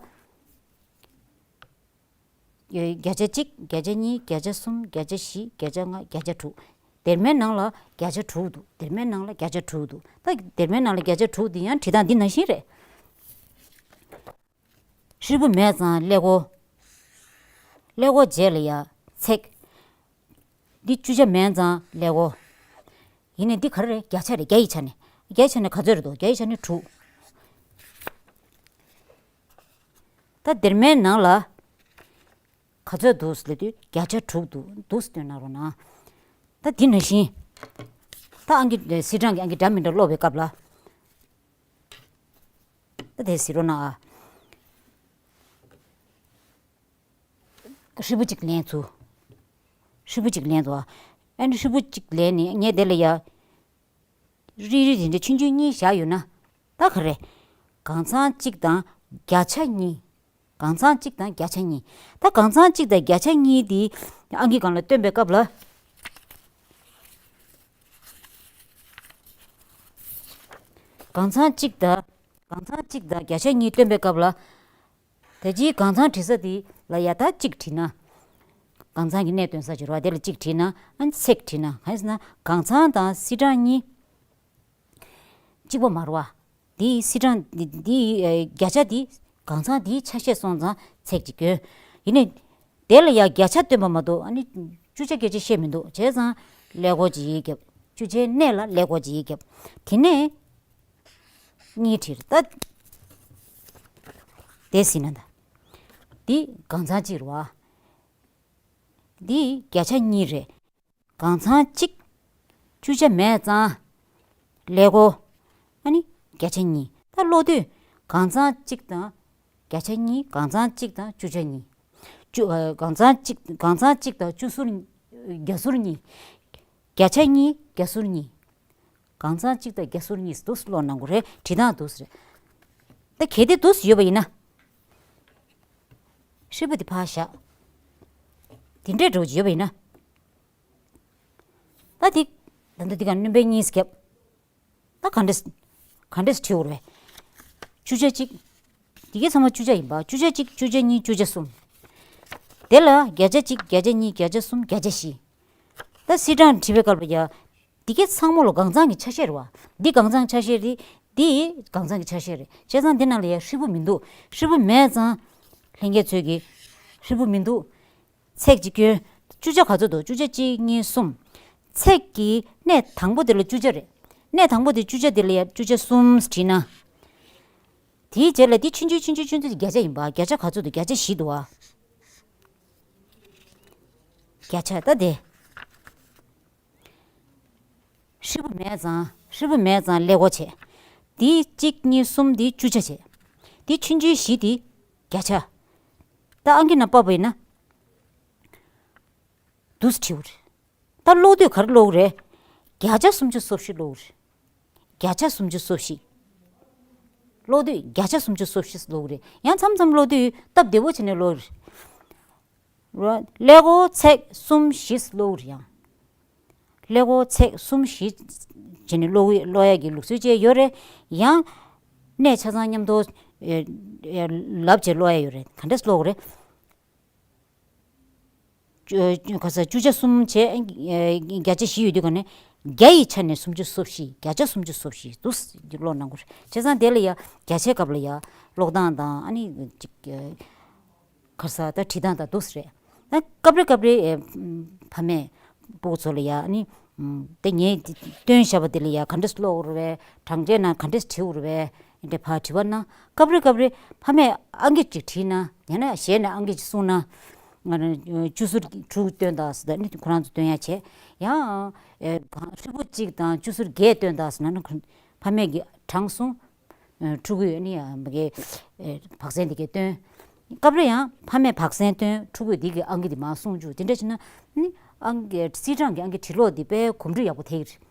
བརྒྱ་ཆ་གཅིག་བརྒྱ་ཆ་གཉིས། བརྒྱ་ཆ་གསུམ། བརྒྱ་ཆ་བཞི། བརྒྱ་ཆ་ལྔ། བརྒྱ་ཆ་དྲུག་སྡེར་མའི་ནང་ལ་བརྒྱ་ཆ་དྲུག་འདུག་སྡེར་མའི་ནང་ལ་བརྒྱ་ཆ་དྲུག་འདུག་ད་སྡེར་མའི་ནང་ལ་བརྒྱ་ཆ་དྲུག་འདི་ཡང་བྲིས་སྟངས་འདི་ནང་བཞིན་རེད། ཧྲིལ་པོ་མེད་ཙང་ཀླད་ཀོར། ཀླད་ཀོར་རྗེས་ལ་ཡ་ཚེག་འདི་བཅུ་ཆ་མེད་ཙང་ཀླད་ཀོར། ཡིན་ནའི་འདི་ག་རེ་རེད། བརྒྱ་ཆ་རེད། བརྒྱ་ཡི་ཆ་ནས། བརྒྱ་ཡི་ཆ་ནས་ག་ཚོད་རེད་འདུག་བརྒྱ་ཡི་ཆ་ནས་དྲུག་ད་སྡེར་མའི་ནང་ལ་ག་ཚོད་འདུག་ལབ་དུས་བརྒྱ་ཆ་དྲུག་འདུག་འདུག་སྟོན་གནང་རོགས་གནང་། ད་འདི་ནང་བཞིན། ད་ཨང་ཀི་སིལ་གྲངས་ཀྱི་ཨང་ཀི་འདྲ་མི་འདྲ་ཀློག་པའི་སྐབས་ལ། ད་དེ་གཟིགས་རོགས་གནང་ཨ། ཧྲིལ་པོ་གཅིག་ལེན་ཚུལ། ཧྲིལ་པོ་གཅིག་ལེན་ཚུལ་ཨ། ཨ་ནི་ཧྲིལ་པོ་གཅིག་ལེན་ནས་ངས་དེ་ལ་ཡ། རིལ་རིལ་དེ་འདྲ་ཆུང་ཆུང་གཉིས་བཞག་ཡོད་ན། ད་ག་རེ། གང་ཚང་གཅིག་དང་བརྒྱ་ཆ་གཉིས། གང་ཚང་གཅིག་དང་བརྒྱ་ཆ་གཉིས། ད་གང་ཚང་གཅིག་དང་བརྒྱ་ཆ་གཉིས་དེ་ཨང་ཀི་སྒང་ལ་སྟོན་པའི་སྐབས་ལ། གང་ཚང་གཅིག་དང་། གང་ཚང་གཅིག་དང་བརྒྱ་ཆ་གཉིས་སྟོན་པའི་སྐབས་ལ། ད་ཅིའི་གང་ཚང་བྲི་ས་དེ་ལ་ཡ་ད་གཅིག་བྲིས་ན། གང་ཚང་གི་གནས་སྟོན་ས་ཅིག་རེད་བ། དེ་ལ་གཅིག་བྲིས་ན། ཨ་ནི་ཚེག་བྲིས་ན། གང་ཡིན་ཟེར་ན་གང་ཚང་དང་སིལ་གྲངས་གཉིས་གཅིག་པ་མ་རེད་བ། དེའི་སིལ་གྲངས་འདི་འདི་ཨེ་བརྒྱ་ཆ་འདི་གང་ཚང་འདིའི་ཆ་ཤས་སོང་ཙང་ཚེག་གཅིག་གྱོན། ཡིན་ནའི་དེ་ལ་ཡ་བརྒྱ་ཆ་སྟོན་པ་མ་གཏོགས་ཨ་ནི་བཅུ་ཆ་བརྒྱད་ཆ་བཤད་མི་འདུག་བྱས་ཙང་ཀླད་ཀོར་གཅིག་བརྒྱབ། བཅུ་ཆའི་གནས་ལ་ཀླད་ཀོར་གཅིག་བརྒྱབ། དེ་ནས་གཉིས་བྲིས། ད་དེ་ཟིན་ན་ད་འདི་གང་ཚང་གཅིག་རེད་བ། འདི་བརྒྱ་ཆ་གཉིས་རེད། གང་ཚང་གཅིག་བཅུ་ཆ་མེད་ཙང་། ཀླད་ཀོར། ཨ་ནི་བརྒྱ་ཆ་གཉིས། ད་ཀློག་དུས་གང་ཚང་གཅིག་དང་བརྒྱ་ཆ་གཉིས། གང་ཚང་གཅིག་དང་བཅུ་ཆ་གཉིས། བཅུ་ཨ་གང་ཚང་གཅིག་གང་ཚང་གཅིག་དང་བཅུ་ཟུར་བརྒྱ་ཟུར་གཉིས། བརྒྱ་ཆ་གཉིས་བརྒྱ་ཟུར་གཉིས། གང་ཚང་གཅིག་དང་བརྒྱ་ཟུར་གཉིས། འདུག་སེ་ཀློག་གནང་དགོས་རེད། བྲིས་སྟངས་འདུག་སེ་རེད། ད་གལ་ཏེ་འདུག་སེ་ཡོད་པ་ཡིན་ན། ཧྲིལ་པོ་འདི་ཕར་བཞག་དེ་འདྲས་འགྲོ་གི་ཡོད་པ་ཡིན་ན། ད་འདི་ད་ལྟ་འདི་ག་སྣོན་པ་གཉིས་བརྒྱབ། ད་ག་འདྲས་ག་འདྲས་བྲིས་འོར་བས། བཅུ་ཆ་གཅིག་འདི་གའི་ཚང་མ་བཅུ་ཆ་ཡིན་པ། བཅུ་ཆ་གཅིག་བཅུ་ཆ་གཉིས། བཅུ་ཆ་གསུམ། དེ་ལ་བརྒྱ་ཆ་གཅིག་བརྒྱ་ཆ་གཉིས། བརྒྱ་ཆ་གསུམ། བརྒྱ་ཆ་བཞི། ད་སིལ་གྲངས་བྲིས་པའི་སྐབས་ལ་ཡ། འདི་གའི་ཚང་མ་ལ་གང་ཚང་གི་ཆ་ཤས་རེད་བ། འདི་གང་ཚང་ཆ་ཤས་རེད། འདི་གང་ཚང་གི་ཆ་ཤས་རེད། བྱས་ཙང་འདི་ནང་ལ་ཡ་ཧྲིལ་པོ་མི་འདུག་ཧྲིལ་པོ་མེད་ཙང་། ལྷན་རྒྱས་ཚོས་ཀྱི་ཧྲིལ་པོ་མི་འདུག་ཚེག་གཅིག་གྱོན། བཅུ་ཆ་ག་ཚོད་འདུག་བཅུ་ཆ་གཅིག་གཉིས་གསུམ། ཚེག་གི་གནས་དང་པོ་དེ་ལ་བཅུ་ཆ་རེད། གནས་དང་པོ་དེ་བཅུ་ཆ་དེ་ལ་ཡ་བཅུ་ཆ་གསུམ་བྲིས་ན། དེའི་རྗེས་ལ་དེ་ཆུང་ཆུང་ཆུང་ཆུང་ཆུང་ཆུང་བརྒྱ་ཆ་ཡིན་པ། བརྒྱ་ཆ་ག་ཚོད་འདུག་བརྒྱ་ཆ་བཞི་འདུག་བ། བརྒྱ་ཆ་ད་དེ། ཧྲིལ་པོ་མེད་ཙང་། ཧྲིལ་པོ་མེད་ཙང་ཀླད་ཀོར་བྱས། འདི་གཅིག་གཉིས་གསུམ། འདི་བཅུ་ཆ་བྱས། འདི་ཆུང་ཆུང་བཞི་འདི་བརྒྱ་ཆ། ད་ཨང་ཀི་ནང་ཕབ་པ་ཡིན་ན། འདུག་སེ་བྲིས་པ་རེད། ད་ཀློག་དུས་ག་རེ་ཀློག་གི་རེད། བརྒྱ་ཆ་སུམ་ཅུ་སོ་བཞི་ཀློག་གི་རེད། བརྒྱ་ཆ་སུམ་ཅུ་སོ་བཞི། ཀློག་དུས་བརྒྱ་ཆ་སུམ་ཅུ་སོ་བཞི་ཀློག་གི་རེད། ཡང་མཚམས་མཚམས་ཀློག་དུས་སྟབས་བདེ་པོ་བྱས་ནས་ཀློག་གི་རེད། ཀླད་ཀོར་ཚེག་གསུམ་བཞི་ཀློག་གི་རེད་ཡང་། ཀླད་ཀོར་ཚེག་གསུམ་བཞི་བྱས་ནས་ཀློག་ཀློག་ཡག་གི་ལུགས་སྲོལ་བཅས་ཡོད་རེད། ཡང་། གནས་ཆ་ཚང་མཉམ་དུ་ཨེ་ཨེ་ལབ་བྱས་ཀློག་ཡག་ཡོད་རེད། ག་འདྲས་ཀློག་གི་རེད། བཅུ་ག་ས་བཅུ་ཆ་གསུམ་བྱས། ཨེ་བརྒྱ་ཆ་བཞི་ཡོད་དུས་ག་ནས་བརྒྱ་ཡི་ཆ་ནས་སུམ་ཅུ་སོ་བཞི། བརྒྱ་ཆ་སུམ་ཅུ་སོ་བཞི་འདུག་སེ་ཀློག་གནང་དགོས་རེད། བྱས་ཙང་དེ་ལ་ཡ་བརྒྱ་ཆའི་སྐབས་ལ་ཡ་ཀློག་སྟངས་དང་ཨ་ནི་ཅིག་ཨེ་ག་ས་ད་བྲིས་སྟངས་དང་འདུག་སེ་རེད། ད་སྐབས་རེ་སྐབས་རེ་ཨེ་ཕ་མས་སྤུ་གུ་ཚོ་ལ་ཡ་ཨ་ནི་ཨམ་ད་ངས་འདི་སྟོན་བཞག་པ་འདི་ལ་ཡ་ག་འདྲས་ཀློག་དགོས་རེད་པས། གྲངས་ཀའི་ནང་ག་འདྲས་བྲིས་དགོས་རེད་པས། འདི་འདྲ་ཕར་དྲི་བ་གནང་། སྐབས་རེ་སྐབས་རེ་ཕ་མས་ཨང་ཀི་ཅིག་བྲིས་ན། ཡང་ན་ཞལ་ནས་ཨང་ཀི་ཅིག་གསུངས་ན། ང་རང་བཅུ་ཟུར་དྲུག་སྟོན་དང་ཟེར། ད་ནི་ཁོ་རང་ཚོ་སྟོན་ཡག་བྱས། ཡང་ཨེ་གང་ཧྲིལ་པོ་གཅིག་དང་བཅུ་ཟུར་བརྒྱད་སྟོན་དང་ཟེར་ན་ནི་ཁོ་ཕ་མས་ཀྱིས་གྲངས་གསུངས། ཕྲུ་གུས་ནི་ཡང་མ་གི་བག་ཟན་དེ་གས་སྟོན། སྐབས་རེ་ཡང་ཕ་མས་བག་ཟན་སྟོན། ཕྲུ་གུས་དེ་གི་ཨང་ཀི་དེ་མར་གསུངས་བཅུག་དེ་འདྲ་བྱས་ན་ནི་ཨང་ཀི་སིལ་གྲངས་ཀྱི་ཨང་ཀི་བྲིས་ཀློག་དེ་དཔེ་གོམས་འདྲིས་ཡག་པོ་ཐེབས་ཀྱི་རེད།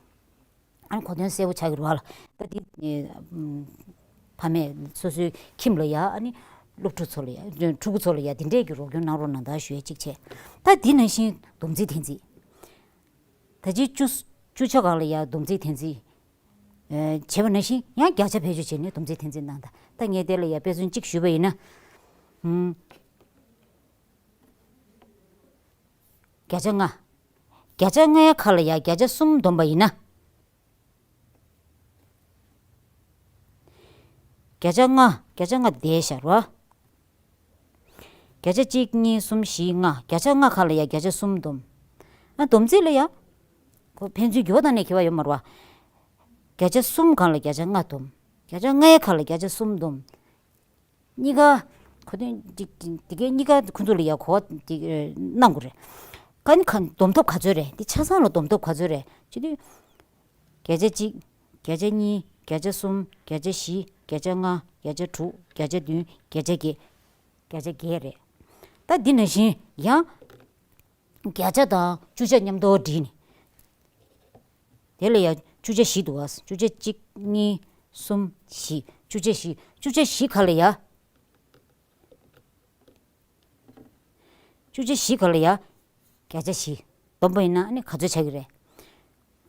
ཨ་ནི་གོ་དོན་གསལ་པོ་ཆགས་ཀྱི་རེད་བ་ལ། ད་དེ་ཕ་མས་སོ་སོའི་ཁྱིམ་ལ་ཡ་ཨ་ནི་སློབ་ཕྲུག་ཚོ་ལ་ཡ་ཕྲུ་གུ་ཚོ་ལ་ཡ་དེ་འདྲས་ཀྱི་རོགས་སྐྱོར་གནང་རོགས་གནང་དང་ཞུ་ཡ་གཅིག་བྱས། ད་དེ་ནང་བཞིན་སྡོམ་རྩིས་འཐེན་རྩིས། ད་ཅི་བཅུ་བཅུ་ཆ་སྒང་ལ་ཡ་སྡོམ་རྩིས་འཐེན་རྩིས། ཨེ་བྱས་པ་ནང་བཞིན་ཡང་བརྒྱ་ཆ་བེད་སྤྱོད་བྱས་ནས་སྡོམ་རྩིས་འཐེན་རྩིས་གནང་དང་། ད་ངས་དེ་ལ་ཡ་དཔེ་མཚོན་གཅིག་ཞུས་པ་ཡིན་ན། ཧུམ། བརྒྱ་ཆ་ལྔ། བརྒྱ་ཆ་ལྔའི་ཁ་ལ་ཡ་བརྒྱ་ཆ་གསུམ་སྡོམ་པ་ཡིན་ན། བརྒྱ་ཆ་ལྔ། བརྒྱ་ཆ་ལྔ་དེ་བཞག་རོགས། བརྒྱ་ཆ་གཅིག་གཉིས་གསུམ་བཞི་ལྔ། བརྒྱ་ཆ་ལྔ་ཁ་ལ་ཡ་བརྒྱ་ཆ་གསུམ་སྡོམ། ཨ་སྡོམ་རྩིས་ལ་ཡ། ཁོ་ཕན་ཚུན་འགྱུར་བ་གཏན་ནས་འཁེལ་བ་ཡོད་མ་རེད་བ། བརྒྱ་ཆ་གསུམ་སྒང་ལ་བརྒྱ་ཆ་ལྔ་སྡོམ། བརྒྱ་ཆ་ལྔའི་ཁ་ལ་བརྒྱ་ཆ་གསུམ་སྡོམ། གཉིས་ཀ། གོ་དོན་འདི་འདི་གའི་གཉིས་ཀ་ཁོ་ཚོ་ལ་ཡ་གོ་བ་འདི་གནང་དགོས་རེད། ཁ་ནི་ཁ་སྡོམ་ཐོབ་ག་ཚོད་རེད། འདི་ཆ་ཚང་ལ་སྡོམ་ཐོབ་ག་ཚོད་རེད་བྱེད་དུས། བརྒྱ་ཆ་གཅིག་བརྒྱ་ཆ་གཉིས། བརྒྱ་ཆ་གསུམ། བརྒྱ་ཆ་བཞི། བརྒྱ་ཆ་ལྔ། བརྒྱ་ཆ་དྲུག་བརྒྱ་ཆ་བདུན། བརྒྱ་ཆ་བརྒྱད། བརྒྱ་ཆ་བརྒྱད་རེད། ད་འདི་ནང་བཞིན་ཡང་། བརྒྱ་ཆ་དང་བཅུ་ཆ་མཉམ་དུ་བསྒྲིལ་ནས། དེ་ལ་ཡང་བཅུ་ཆ་བཞི་འདུག་བ། བཅུ་ཆ་གཅིག་གཉིས་གསུམ་བཞི། བཅུ་ཆ་བཞི། བཅུ་ཆ་བཞི་ག་ལ་ཡ། བཅུ་ཆ་བཞི་ག་ལ་ཡ། བརྒྱ་ཆ་བཞི། སྡོམ་པ་ཡིན་ན་ཨ་ནི་ག་ཚོད་ཆགས་ཀྱི་རེད།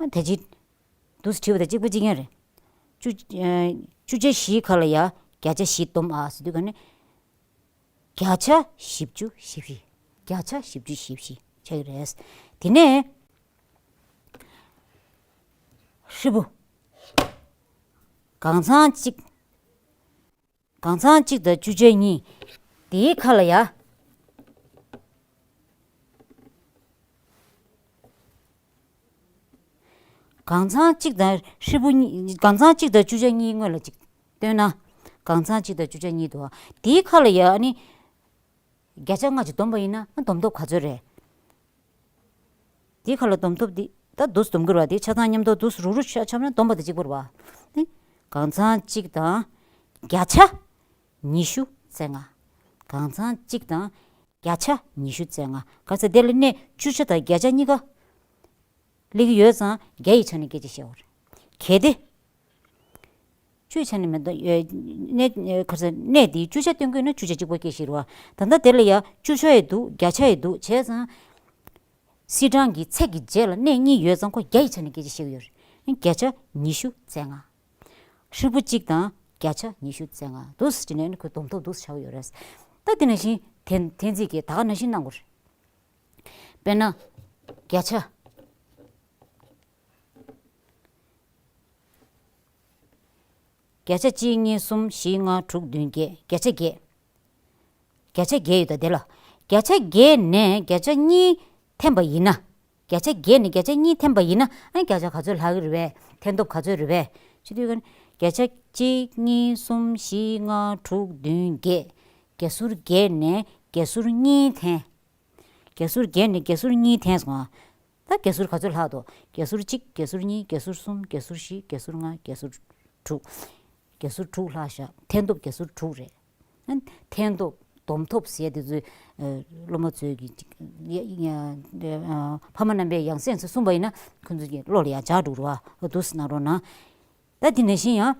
ཨ་ད་ཅི། འདུག་སེ་བྲིས་པ་དང་གཅིག་པ་གཅིག་རྐྱང་རེད། བཅུ་ཨ་བཅུ་ཆ་བཞི་ག་ལ་ཡ། བརྒྱ་ཆ་བཞི་སྡོམ་ཨ་ཟེར་དུས་ག་ནས། བརྒྱ་ཆ་བཞི་བཅུ་ཞེ་བཞི། བརྒྱ་ཆ་བཞི་བཅུ་ཞེ་བཞི་ཆགས་ཀྱི་རེད། དེ་ནས་ཧྲིལ་པོ། གང་ཚང་གཅིག་གང་ཚང་གཅིག་དང་བཅུ་ཆ་གཉིས། དེའི་ཁ་ལ་ཡ། གང་ཚང་གཅིག་དང་ཧྲིལ་པོ་གཉིས། གང་ཚང་གཅིག་དང་བཅུ་ཆ་གཉིས་སྔོན་ལ་གཅིག་བཏོན་ན། གང་ཚང་གཅིག་དང་བཅུ་ཆ་གཉིས་འདུག་དེའི་ཁ་ལ་ཡ་ཨ་ནི། བརྒྱ་ཆ་ལྔ་ཅིག་བསྡོམས་པ་ཡིན་ན་ཨ་བསྡོམས་ཐོབ་ག་ཚོད་རེད། དེའི་ཁ་ལ་བསྡོམས་ཐོབ་འདི་ད་འདུག་སེ་བསྡོམས་དགོས་རེད་བ། དེ་ཆ་ཚང་མཉམ་དུ་འདུག་སེ་རུག་རུག་ཆ་ཆ་ན་བསྡོམས་པ་དང་གཅིག་པ་རེད་བ། ནི། གང་ཚང་གཅིག་དང་བརྒྱ་ཆ་ཉི་ཤུ་རྩ་ལྔ། གང་ཚང་གཅིག་དང་བརྒྱ་ཆ་ཉི་ཤུ་རྩ་ལྔ། ག་ཚད་དེ་ལ་གནས་བཅུ་ཆ་དང་བརྒྱ་ཆ་གཉིས་ཀ་སླེབས་ཀྱི་ཡོད་ཙང་བརྒྱ་ཡི་ཆ་ནས་སྐད་ཆ་བཤད་དགོས་རེད། གལ་ཏེ། བཅུའི་ཆ་ནས་མི་འདུག་ཨེ། གནས་ཨེ། ག་ཚོད་གནས་དེའི་བཅུ་ཆ་སྟོན་དགོས་ན་བཅུ་ཆ་གཅིག་པོ་སྐད་བཤད་རེད་བ། ད་ལྟ་དེ་ལ་ཡ་བཅུ་ཆ་ཡི་འདུག་བརྒྱ་ཆ་ཡི་འདུག་བྱས་ཙང་། སིལ་གྲངས་ཀྱི་ཚེག་གི་རྗེས་ལ་གནས་གཉིས་ཡོད་ཙང་ཁོ་བརྒྱ་ཡི་ཆ་ནས་སྐད་ཆ་བཤད་ཀྱི་ཡོད་རེད། བརྒྱ་ཆ་ཉི་ཤུ་རྩ་ལྔ། ཧྲིལ་པོ་གཅིག་དང་བརྒྱ་ཆ་ཉི་ཤུ་རྩ་ལྔ་འདུག་སེ་བྱས་ནས་ཁོས་བསྡོམས་ཐོབ་འདུག་སེ་ཆགས་ཀྱི་ཡོད་རེད། ད་དེ་ནང་བཞིན་འཐེན་འཐེན་རྩིས་ཀྱི་ད་ག་ནང་བཞིན་གནང་དགོས་རེད། དཔེར་ན། བརྒྱ་ཆ། བརྒྱ་ཆ་གཅིག་གཉིས་གསུམ་བཞི་ལྔ་དྲུག་བདུན་བརྒྱད། བརྒྱ་ཆ་བརྒྱད། བརྒྱ་ཆ་བརྒྱད་ཡོད་ད་དེ་ལ། བརྒྱ་ཆ་བརྒྱད་ནས་བརྒྱ་ཆ་གཉིས་འཐེན་པ་ཡིན་ན། བརྒྱ་ཆ་བརྒྱད་ནས་བརྒྱ་ཆ་གཉིས་འཐེན་པ་ཡིན་ན་ཨ་ནི་བརྒྱ་ཆ་ག་ཚོད་ལྷག་གི་རེད་པས། འཐེན་ཐོབ་ག་ཚོད་རེད་པས། ཅི་དུས་ཀ་ནི་བརྒྱ་ཆ་གཅིག་གཉིས་གསུམ་བཞི་ལྔ་དྲུག་བདུན་བརྒྱད། བརྒྱ་ཟུར་བརྒྱད་ནས་བརྒྱ་ཟུར་གཉིས་འཐེན། བརྒྱ་ཟུར་བརྒྱད་ནས་བརྒྱ་ཟུར་གཉིས་འཐེན་སོང་ང་། ད་བརྒྱ་ཟུར་ག་ཚོད་ལྷག་འདུག་བརྒྱ་ཟུར་གཅིག་བརྒྱ་ཟུར་གཉིས་བརྒྱ་ཟུར་གསུམ་བརྒྱ་ཟུར་བཞི་བརྒྱ་ཟུར་ལྔ་བརྒྱ་ཟུར་དྲུག་བརྒྱ་ཟུར་དྲུག་ལྷག་བཞག་འཐེན་ཐོབ་བརྒྱ་ཟུར་དྲུག་རེད། ཨ་འཐེན་ཐོབ་བསྡོམས་ཐོབ་ཟེར་དེ་ཚོའི་ཨ་སློབ་མ་ཚོས་ཀྱི་ཅིག་ཡ་ཡ་ཨ་ཕ་མ་རྣམ་པས་ཡང་སེམས་སུ་གསུངས་པ་ཡིན་ན་ཁོང་ཚོ་གི་བློ་ལ་ཡང་འཇགས་འགྲོ་རུ་བ་འདུག་སེ་གནང་རོགས་གནང་། ད་དེ་ནང་བཞིན་ཡང་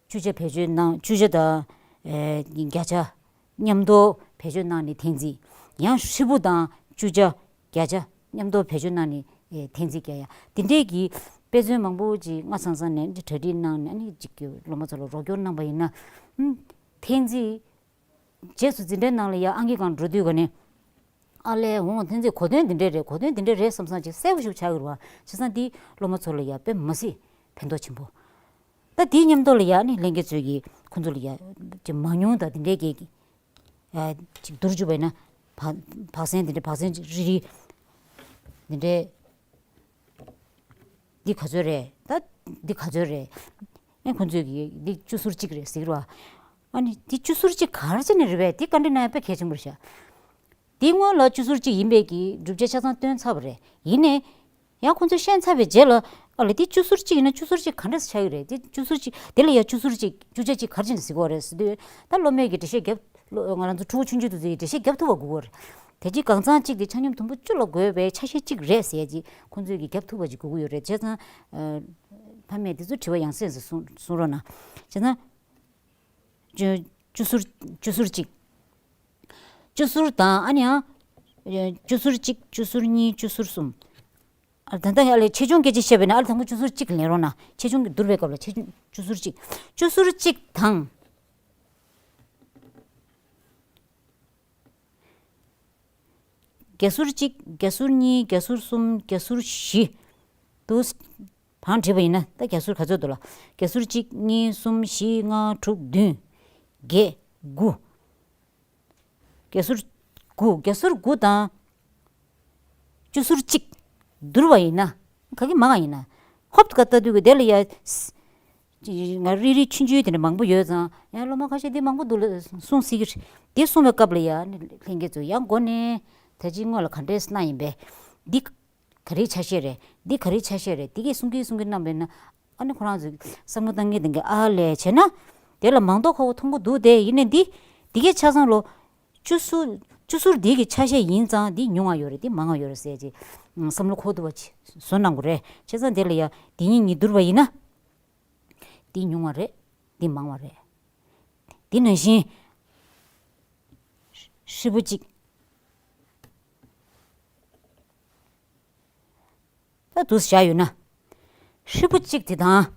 བཅུ་ཆ་བེད་སྤྱོད་གནང་བཅུ་ཆ་དང་ཨེ་བརྒྱ་ཆ་མཉམ་དུ་བེད་སྤྱོད་གནང་ནས་འཐེན་རྩིས། ཡང་ཧྲིལ་པོ་དང་བཅུ་ཆ་བརྒྱ་ཆ་མཉམ་དུ་བེད་སྤྱོད་གནང་ནས་ཨེ་འཐེན་རྩིས་རྒྱག་ཡ། དེ་འདྲས་ཀྱི་དཔེ་མཚོན་མང་པོ་ཅིག་སྔ་ཚང་ཚང་ནས་གྲ་སྒྲིག་གནང་ནས་ཨ་ནི་ཅིག་གི་སློབ་མ་ཚོ་ལ་རོགས་སྐྱོར་གནང་པ་ཡིན་ན། ཨུམ། འཐེན་རྩིས། རྗེས་སུ་འཛིན་གྲྭའི་ནང་ལ་ཡ་ཨང་ཀི་སྒང་འགྲོ་དུས་ག་ནས། ཨ་ལས་འོང་འཐེན་རྩིས་གོ་དོན་འདི་འདྲས་རེད། གོ་དོན་འདི་འདྲས་རེད་བསམ་བསམ་ཅིག་གསལ་པོ་ཞིག་ཆགས་ཀྱི་རེད་བ། བྱས་ཙང་འདི་སློབ་མ་ཚོ་ལ་ཡ་དཔེ་མི་སྲིད་ཕན་ཐོགས་ཆེན་པོ། ད་དེའི་མཉམ་དུ་ལ་ཡ་ནི་ལྷན་རྒྱས་ཚོས་ཀྱིས་ཁོང་ཚོ་ལ་ཡ་ཅིག་མང་ཉུང་དང་འདི་འདྲས་ཀྱི་ཡ་ཅིག་བསྡུར་བཅུག་པ་ཡིན་ན། བག་བག་ཟན་འདི་འདྲས་བག་ཟན་རིལ་རིལ་འདི་འདྲས། འདི་ག་ཚོད་རེད། ད་འདི་ག་ཚོད་རེད། ཨེ་ཁོང་ཚོས་ཀྱིས་འདི་བཅུ་ཟུར་གཅིག་རེད་ཟེར་གྱི་རེད་བ། ཨ་ནི་འདི་བཅུ་ཟུར་གཅིག་ག་རེ་བྱས་ནས་རེད་པས། འདི་བཀའ་འདྲི་གནང་ཡ་དཔེ་གལ་ཆེན་པོ་རེད་ཤག་འདི་སྔོན་ལ་བཅུ་ཟུར་གཅིག་ཡིན་པའི་གི་སྒྲུབ་བྱེད་ཆ་ཚང་བཏོན་ཚར་བ་རེད། ཡིན་ནའི་ཡང་ཁོང་ཚོས་ཤེས་ཚར་བའི་རྗེས་ལ་ཨ་ལ་འདི་བཅུ་ཟུར་གཅིག་ཡིན་ན་བཅུ་ཟུར་གཅིག་ག་འདྲས་ཆགས་ཀྱི་རེད། འདི་བཅུ་ཟུར་གཅིག་དེ་ལ་ཡང་བཅུ་ཟུར་གཅིག་བཅུ་ཆ་གཅིག་ག་རེ་བྱས་ནས་ཟེར་གྱི་ཡོད་རེད་ཟེར་དུས། ད་སློབ་མས་ཀྱི་འགྲེལ་བཤད་རྒྱབ། ང་རང་ཚོ་ཕྲུ་གུ་ཆུང་ཆུང་དེ་ཚོས་ཀྱི་འགྲེལ་བཤད་རྒྱབ་ཐུབ་པ་དགོས་ཀྱི་རེད། དེ་རྗེས་གང་ཚང་གཅིག་དེ་ཆ་སྙོམས་དུམ་བུ་བཅུ་ལ་བགོས་པའི་ཆ་ཤས་གཅིག་རེད་ཟེར་ཡ་ཅིག་ཁོང་ཚོས་ཀྱི་རྒྱབ་ཐུབ་པ་ཅིག་དགོས་ཀྱི་ཡོད་རེད། བྱས་ཙང་ཨ་ཕ་མས་དེ་ཚོ་དྲི་བ་ཡང་སེ་ཡང་སེ་གསུང་གསུང་རོགས་གནང་། བྱས་ཙང་བཅུ་བཅུ་ཟུར་བཅུ་ཟུར་གཅིག་བཅུ་ཟུར་དང་ཨ་ནི་ཡང་བཅུ་ཟུར་གཅིག་བཅུ་ཟུར་གཉིས་བཅུ་ཟུར་གསུམ། ཨ་ད་ལྟ་ཡ་ལས་ཆེ་ཆུང་སྐད་ཆ་བཤད་པ་ཡིན་ན་ཨ་ལས་དང་པོ་བཅུ་ཟུར་གཅིག་ལེན་རོགས་གནང་། ཆེ་ཆུང་གི་བསྡུར་བའི་སྐབས་ལ་ཆེ་ཆུང་བཅུ་ཟུར་གཅིག་བཅུ་ཟུར་གཅིག་དང་། བརྒྱ་ཟུར་གཅིག་བརྒྱ་ཟུར་གཉིས་བརྒྱ་ཟུར་གསུམ་བརྒྱ་ཟུར་བཞི། དུ་བང་བྲིས་པ་ཡིན་ན་ད་བརྒྱ་ཟུར་ག་ཚོད་འདུག་ལ། བརྒྱ་ཟུར་གཅིག་གཉིས་གསུམ་བཞི་ལྔ་དྲུག་བདུན་བརྒྱད་དགུ། བརྒྱ་ཟུར་དགུ་བརྒྱ་ཟུར་དགུ་དང་བཅུ་ཟུར་གཅིག་བསྡུར་བ་ཡིན་ན་ག་གི་མང་ང་ཡིན་ན་ཧོབ་ཏེ་ག་ལྟ་དུས་ཀྱི་དེ་ལ་ཡ། ང་རིག་རིག་ཆུང་ཆུང་དེ་འདྲ་མང་པོ་ཡོད་ཙང་ཡང་སློབ་མ་ཁ་ཤས་འདི་མང་པོ་འདུག་ལ་གསུང་སྲིད་ཀྱི་རེད། འདི་གསུང་བའི་སྐབས་ལ་ཡང་ལྷན་རྒྱས་ཚོས་ཡང་མགོ་ནས་ད་ཅི་སྔོན་ལ་ག་འདྲས་གནང་ཡིན་པས་འདི་ག་རེའི་ཆ་ཤས་རེད། འདི་ག་རེའི་ཆ་ཤས་རེད། འདི་གས་གསུང་གི་གསུང་གི་གནང་བས་ན་ཨ་ནི་ཁོ་རང་ཚོས་བསམ་བློ་བཏང་གི་འདི་གས་ཨ་ལས་བྱས་ན་དེ་ལ་མང་དོག་ཁ་བོ་མཐོང་གི་འདུག་དེ་ཡིན་ནས་འདི་འདི་གས་ཆ་ཚང་ལོ་བཅུ་ཟུར་བཅུ་ཟུར་འདི་གི་ཆ་ཤས་ཡིན་ཙང་འདི་ཉུང་བ་ཡོད་རེད། འདི་མང་བ་ཡོད་རེད་ཟེར་གྱི་བསམ་བློ་འཁོར་ཐུབ་པ་ཅིག་བཟོ་གནང་དགོས་རེད། བྱས་ཙང་དེ་ལ་ཡ་འདི་གཉིས་གཉིས་བསྡུར་བ་ཡིན་ན། འདི་ཉུང་བ་རེད། འདི་མང་བ་རེད། འདི་ནང་བཞིན་ཧྲིལ་པོ་གཅིག་ད་འདུག་སེ་བཞག་ཡོད་ན། ཧྲིལ་པོ་གཅིག་དེ་དང་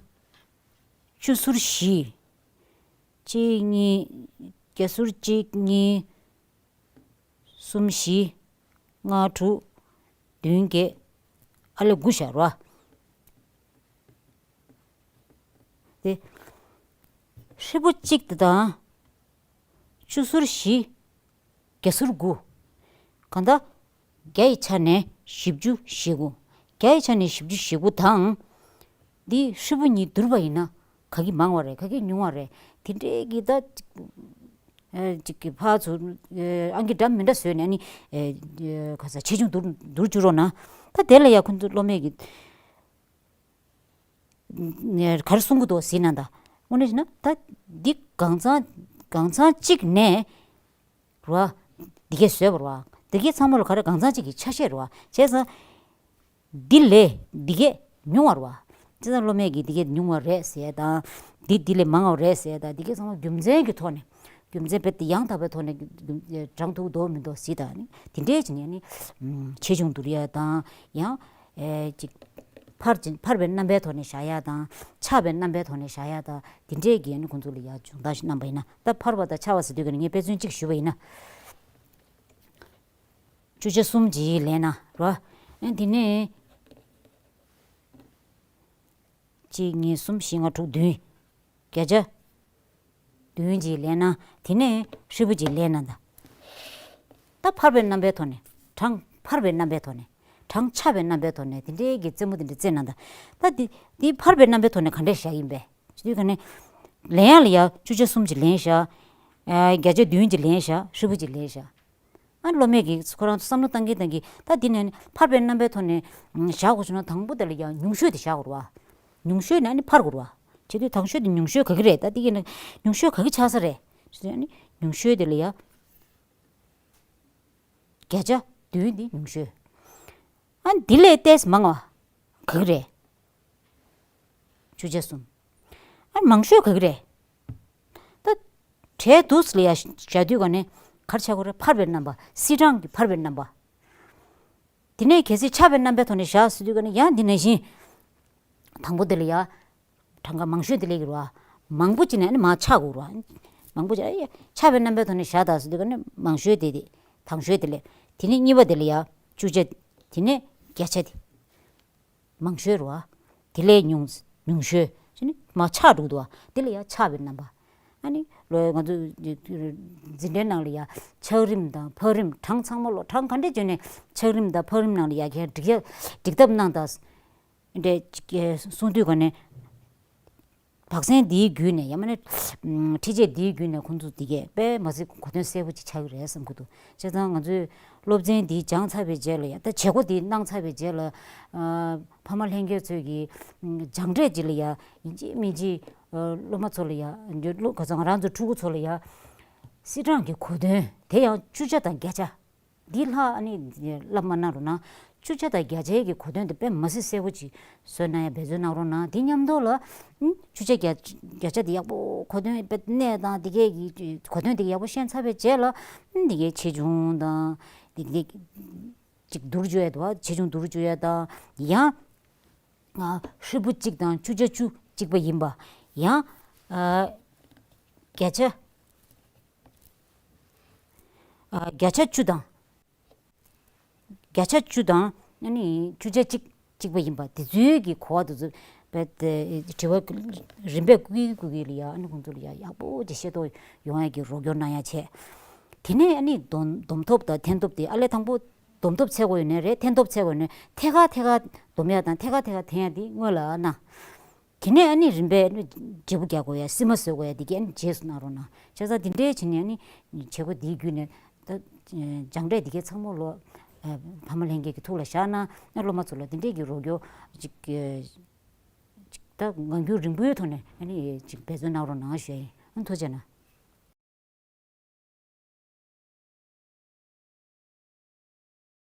བཅུ་ཟུར་བཞི། གཅིག་གཉིས། བརྒྱ་ཟུར་གཅིག་གཉིས། གསུམ་བཞི། ལྔ་དྲུག་བདུན་བརྒྱད། ཨ་ལས་དགུ་བཞག་རོ། དེ། ཧྲིལ་པོ་གཅིག་དེ་དང་། བཅུ་ཟུར་བཞི། བརྒྱ་ཟུར་དགུ། གང་ལྟར། བརྒྱ་ཡི་ཆ་ནས་བཞི་བཅུ་ཞེ་དགུ། བརྒྱ་ཡི་ཆ་ནས་བཞི་བཅུ་ཞེ་དགུ་དང་། འདི་ཧྲིལ་པོ་གཉིས་བསྡུར་བ་ཡིན་ན། ག་གི་མང་བ་རེད། ག་གི་ཉུང་བ་རེད། དེ་འདྲའི་གི་ད། ཨ་ཅིག་གི་ཕར་ཚུར་ཨ་ཨང་ཀི་འདྲ་མི་འདྲ་བཟོས་ནས་ཨ་ནི་ཨ་ཨ་ག་ས་ཆེ་ཆུང་བསྡུར་བསྡུར་བཅུག་རོགས་གནང་། ད་དེ་ལ་ཡ་ཁོང་ཚོ་སློབ་མས་གི་ཨ་ག་རེ་གསུང་གི་འདུག་ཟེར་ན། ད་དངོས་གནས་བྱས་ན་ད་འདི་གང་ཚང་གང་ཚང་གཅིག་ནས་རོ། འདི་གས་བཟོས་པ་རོ། འདི་གས་ཚང་མ་ལ་ག་རེ་གང་ཚང་གཅིག་གི་ཆ་ཤས་རོ། བྱས་ཙང་། འདི་ལས་འདི་གས་ཉུང་བ་རེད་བ། བྱས་ཙང་སློབ་མས་ཀྱིས་འདི་གས་ཉུང་བ་རེད་ཟེར་དང་། འདི་འདི་ལས་མང་བ་རེད་ཟེར་དང་། འདི་གས་ཚང་མ་རྒྱུ་མཚན་གྱི་ཐོག་ནས། རྒྱུ་མཚན་རྦད་དེ་ཡང་དག་པའི་ཐོག་ནས་རྒྱུ་གྲངས་ཐུག་འདུག་མི་འདུག་ཟེར་དང་། དེ་འདྲས་བྱས་ནས་ནི་ཆེ་ཆུང་བསྡུར་ཡ་དང་། ཡང་ཨེ་ཅིག་ཕར་ཕར་པའི་རྣམ་པའི་ཐོག་ནས་བཞག་ཡ་དང་། ཆགས་པའི་རྣམ་པའི་ཐོག་ནས་བཞག་ཡ་དང་། དེ་འདྲས་ཀྱི་ནི་ཁོང་ཚོ་ལ་ཡ་སྦྱོང་བརྡར་ཞིག་གནང་པ་ཡིན་ན། ད་ཕར་པ་དང་ཆགས་པ་ཟེར་དུས་ཀ་ནས་ངས་དཔེ་མཚོན་གཅིག་ཞུས་པ་ཡིན་ན། བཅུ་ཆ་གསུམ་གྱིས་ལན་ན་རོ། ཨ་དེ་ནས་གཅིག་གཉིས་གསུམ་བཞི་ལྔ་དྲུག་བདུན། བརྒྱ་ཆ་བདུན་གྱིས་ལན་ན། དེ་ནས་ཧྲིལ་པོ་གྱིས་ལན་ན་ད། ད་ཕར་པའི་རྣམ་པའི་ཐོག་ནས། གྲངས་ཕར་པའི་རྣམ་པའི་ཐོག་ནས། གྲངས་ཆགས་པའི་རྣམ་པའི་ཐོག་ནས་དེ་འདྲའི་གི་རྩེད་མོ་དེ་འདྲ་རྩེད་ན་ད། ད་འདི་འདི་ཕར་པའི་རྣམ་པའི་ཐོག་ནས་ག་འདྲས་བཞག་ཡིན་པས་ཟེར་དུས་ཀ་ནས། ལན་ཡག་ལ་ཡ་བཅུ་ཆ་གསུམ་གྱིས་ལན་བཞག་ཨ་བརྒྱ་ཆ་བདུན་གྱིས་ལན་བཞག་ཧྲིལ་པོ་གྱིས་ལན་བཞག་ཨ་སློབ་མས་ཀྱིས་ཁོ་རང་ཚོ་བསམ་བློ་བཏང་གིན་བཏང་གིན། ད་འདི་ནས་ཕར་པའི་རྣམ་པའི་ཐོག་ནས་བཞག་དགོས་བྱུང་ན། དང་པོ་དེ་ལ་ཡ་ཉུང་ཤོས་དེ་བཞག་དགོས་རེད་བ། ཉུང་ཤོས་ནས་ཨ་ནི་ཕར་དགོས་རེད་བ། བྱེད་དུས་དང་ཤོས་དེ་ཉུང་ཤོས་ག་གི་རེད། ད་འདི་གི་ནི་ཉུང་ཤོས་ག་གི་ཆགས་ས་རེད་ཟེར་དུས། ཨ་ནི་ཉུང་ཤོས་དེ་ལ་ཡ་བརྒྱ་ཆ་བདུན་འདི་ཉུང་ཤོས། ཨ་འདི་ལས་ཏོག་ཙམ་མང་བ་ག་གི་རེད། བཅུ་ཆ་གསུམ། ཨ་མང་ཤོས་ག་གི་རེད། ད་བྲལ་འདུག་ལ་ཡ་བཞག་དུས་ཀ་ནས་ག་རེ་ཆགས་ཀྱི་རེད། ཕར་པའི་རྣམ་པ། སིལ་གྲངས་ཀྱི་ཕར་པའི་རྣམ་པ། དེ་ནས་གལ་སྲིད་ཆགས་པའི་རྣམ་པའི་ཐོག་ནས་བཞག་ཟེར་དུས་ཀ་ནས་ཡང་འདི་ནང་བཞིན། དང་པོ་དེ་ལ་ཡ་གྲངས་ཀ་མང་ཤོས་དེ་ལས་ཀྱི་རེད་བ། མང་པོ་ཅིག་ནས་ཨ་ནི་མར་ཆག་དགོས་རེད་བ། མང་པོ་ཅིག་ཨ་ཡ་ཆགས་པའི་རྣམ་པའི་ཐོག་ནས་བཞག་དང་ཟེར་དུས་ཀ་ནས་མང་ཤོས་དེ་དེ། དང་ཤོས་དེ་ལས། དེ་ནས་གཉིས་པ་དེ་ལ་ཡ་བཅུ་ཆ། དེ་ནས་བརྒྱ་ཆ་དེ། མང་ཤོས་རེད་བ། དེ་ལས་ཉུང་ཉུང་ཤོས་ཅིག་ནི་མར་ཆག་འགྲོ་གི་འདུག་བ། དེ་ལ་ཡ་ཆགས་པའི་རྣམ་པ། ཨ་ནི་ལོ་ང་ཚོ་འཛིན་གྲྭའི་ནང་ལ་ཡ་ཆགས་རིམ་དང་འཕར་རིམ། གྲངས་ཚང་མ་ལོ་གྲངས་ག་འདྲས་བྱས་ནས་ཆགས་རིམ་དང་འཕར་རིམ་ནང་ལ་ཡ་གས་སྒྲིག་ཡ་སྒྲིག་ཐབས་གནང་དང་། འདྲས་ཅིག་གསུང་དུས་ག་ནས། དག་ཆ་འདིའི་བརྒྱུད་ནས་ཡང་མིན་ན་ཁྲིད་ཆས་འདིའི་བརྒྱུད་ནས་ཁོང་ཚོ་འདི་གས་དཔེ་མི་སྲིད་གོ་དོན་གསལ་པོ་ཅིག་ཆགས་ཀྱི་རེད་བསམ་གྱི་འདུག་བྱས་ཙང་ང་ཚོས་སློབ་ཚན་འདི་སྦྱངས་ཚར་བའི་རྗེས་ལ་ཡ། ད་བྱེད་སྒོ་འདི་གནང་ཚར་བའི་རྗེས་ལ། ཨ་ཕ་མ་ལྷན་རྒྱས་ཚོས་ཀྱིས་སྦྱངས་འབྲས་ཅིག་ལ་ཡ་ཡིན་གཅིག་མིན་གཅིག་ཨ་སློབ་མ་ཚོ་ལ་ཡ། སློབ་ག་ཚོད་ང་རང་ཚོ་ཕྲུ་གུ་ཚོ་ལ་ཡ། སིལ་གྲངས་ཀྱི་གོ་དོན་དེ་ཡང་བཅུ་ཆ་དང་བརྒྱ་ཆ། འདི་ལྷག་ཨ་ནི་བསླབ་མ་གནང་རོགས་གནང་། བཅུ་ཆ་དང་བརྒྱ་ཆའི་གི་གོ་དོན་དེ་དཔེ་མི་སྲིད་གསལ་པོ་ཅིག་བཟོས་གནང་ཡ་འབད་བརྩོན་གནང་རོགས་གནང་། དེ་མཉམ་དུ་ལ་ཨ་བཅུ་ཆ་བརྒྱ་བརྒྱ་ཆ་དེ་ཡག་པོ་གོ་དོན་དཔེ་གནད་དང་དེ་གས་ཀྱི་གོ་དོན་དེ་གས་ཡག་པོ་ཤེས་ཚར་བའི་རྗེས་ལ་ཨ་དེ་གས་ཆེ་ཆུང་དང་དེ་གས་ཅིག་བསྡུར་བཅུག་ཡ་དང་། ཆེ་ཆུང་བསྡུར་བཅུག་ཡ་དང་། ཡང་ཨ་ཧྲིལ་པོ་གཅིག་དང་བཅུ་ཆ་བཅུ་གཅིག་པ་ཡིན་པ། ཡང་ཨ་བརྒྱ་ཆ་ཨ་བརྒྱ་ཆ་བཅུ་དང་། བརྒྱ་ཆ་བཅུ་དང་ཨ་ནི་བཅུ་ཆ་གཅིག་གཅིག་པ་ཡིན་པ་དེ་ཚོའི་གི་གོ་བ་དེ་ཚོ་བས་ཏེ་དྲི་བ་རིམ་པས་བསྐུལ་བསྐུལ་གི་ལ་ཡ། ཨ་ནི་ཁོང་ཚོ་ལ་ཡ་ཡག་པོ་ཅིག་ཤེས་རྟོགས་ཡོང་ཡ་གི་རོགས་སྐྱོར་གནང་ཡ་བྱས། དེ་ནས་ཨ་ནི་སྡོམ་སྡོམ་ཐོབ་དང་འཐེན་ཐོབ་དེ། ཨ་ལས་དང་པོ་སྡོམ་ཐོབ་འཚོལ་དགོས་ཡོད་ནའི་རེད། འཐེན་ཐོབ་འཚོལ་དགོས་ནའི། ཐད་ཀར་ཐད་ཀར་སྡོམ་ཡ་དང་ཐད་ཀར་ཐད་ཀར་འཐེན་ཡ་དེ་སྔོན་ལ་གནང་། དེ་ནས་ཨ་ནི་རིམ་པས་ཨ་ནི་འབྲས་བུ་རྒྱག་དགོས་ཡ། སིལ་མ་བཟོ་དགོས་ཡ་དེ་གས་ཨ་ནི་རྗེས་སུ་གནང་རོགས་གནང་། བྱས་ཙང་དེ་འདྲའི་བྱས་ནས་ཨ་ནི་བྱེད་སྒོ་དེའི་བརྒྱུད་ནས་ད་སྦྱངས་འབྲས་དེ་གས་ཚང་མ་ལོ་ཨ་ཕ་མ་ལྷན་རྒྱས་ཀྱི་ཐུགས་ལ་བཞག་ན། ཨ་སློབ་མ་ཚོ་ལ་དེ་འདྲས་ཀྱི་རོགས་སྐྱོར་ཅིག་ཨ་ཅིག་ད་ངང་རྒྱུད་རིང་པོའི་ཐོག་ནས་ཨ་ནི་ཅིག་འབད་བརྩོན་གནང་རོགས་གནང་ཞུ་ཡ་ཡིན། ཨ་ཐུགས་རྗེ་གནང་།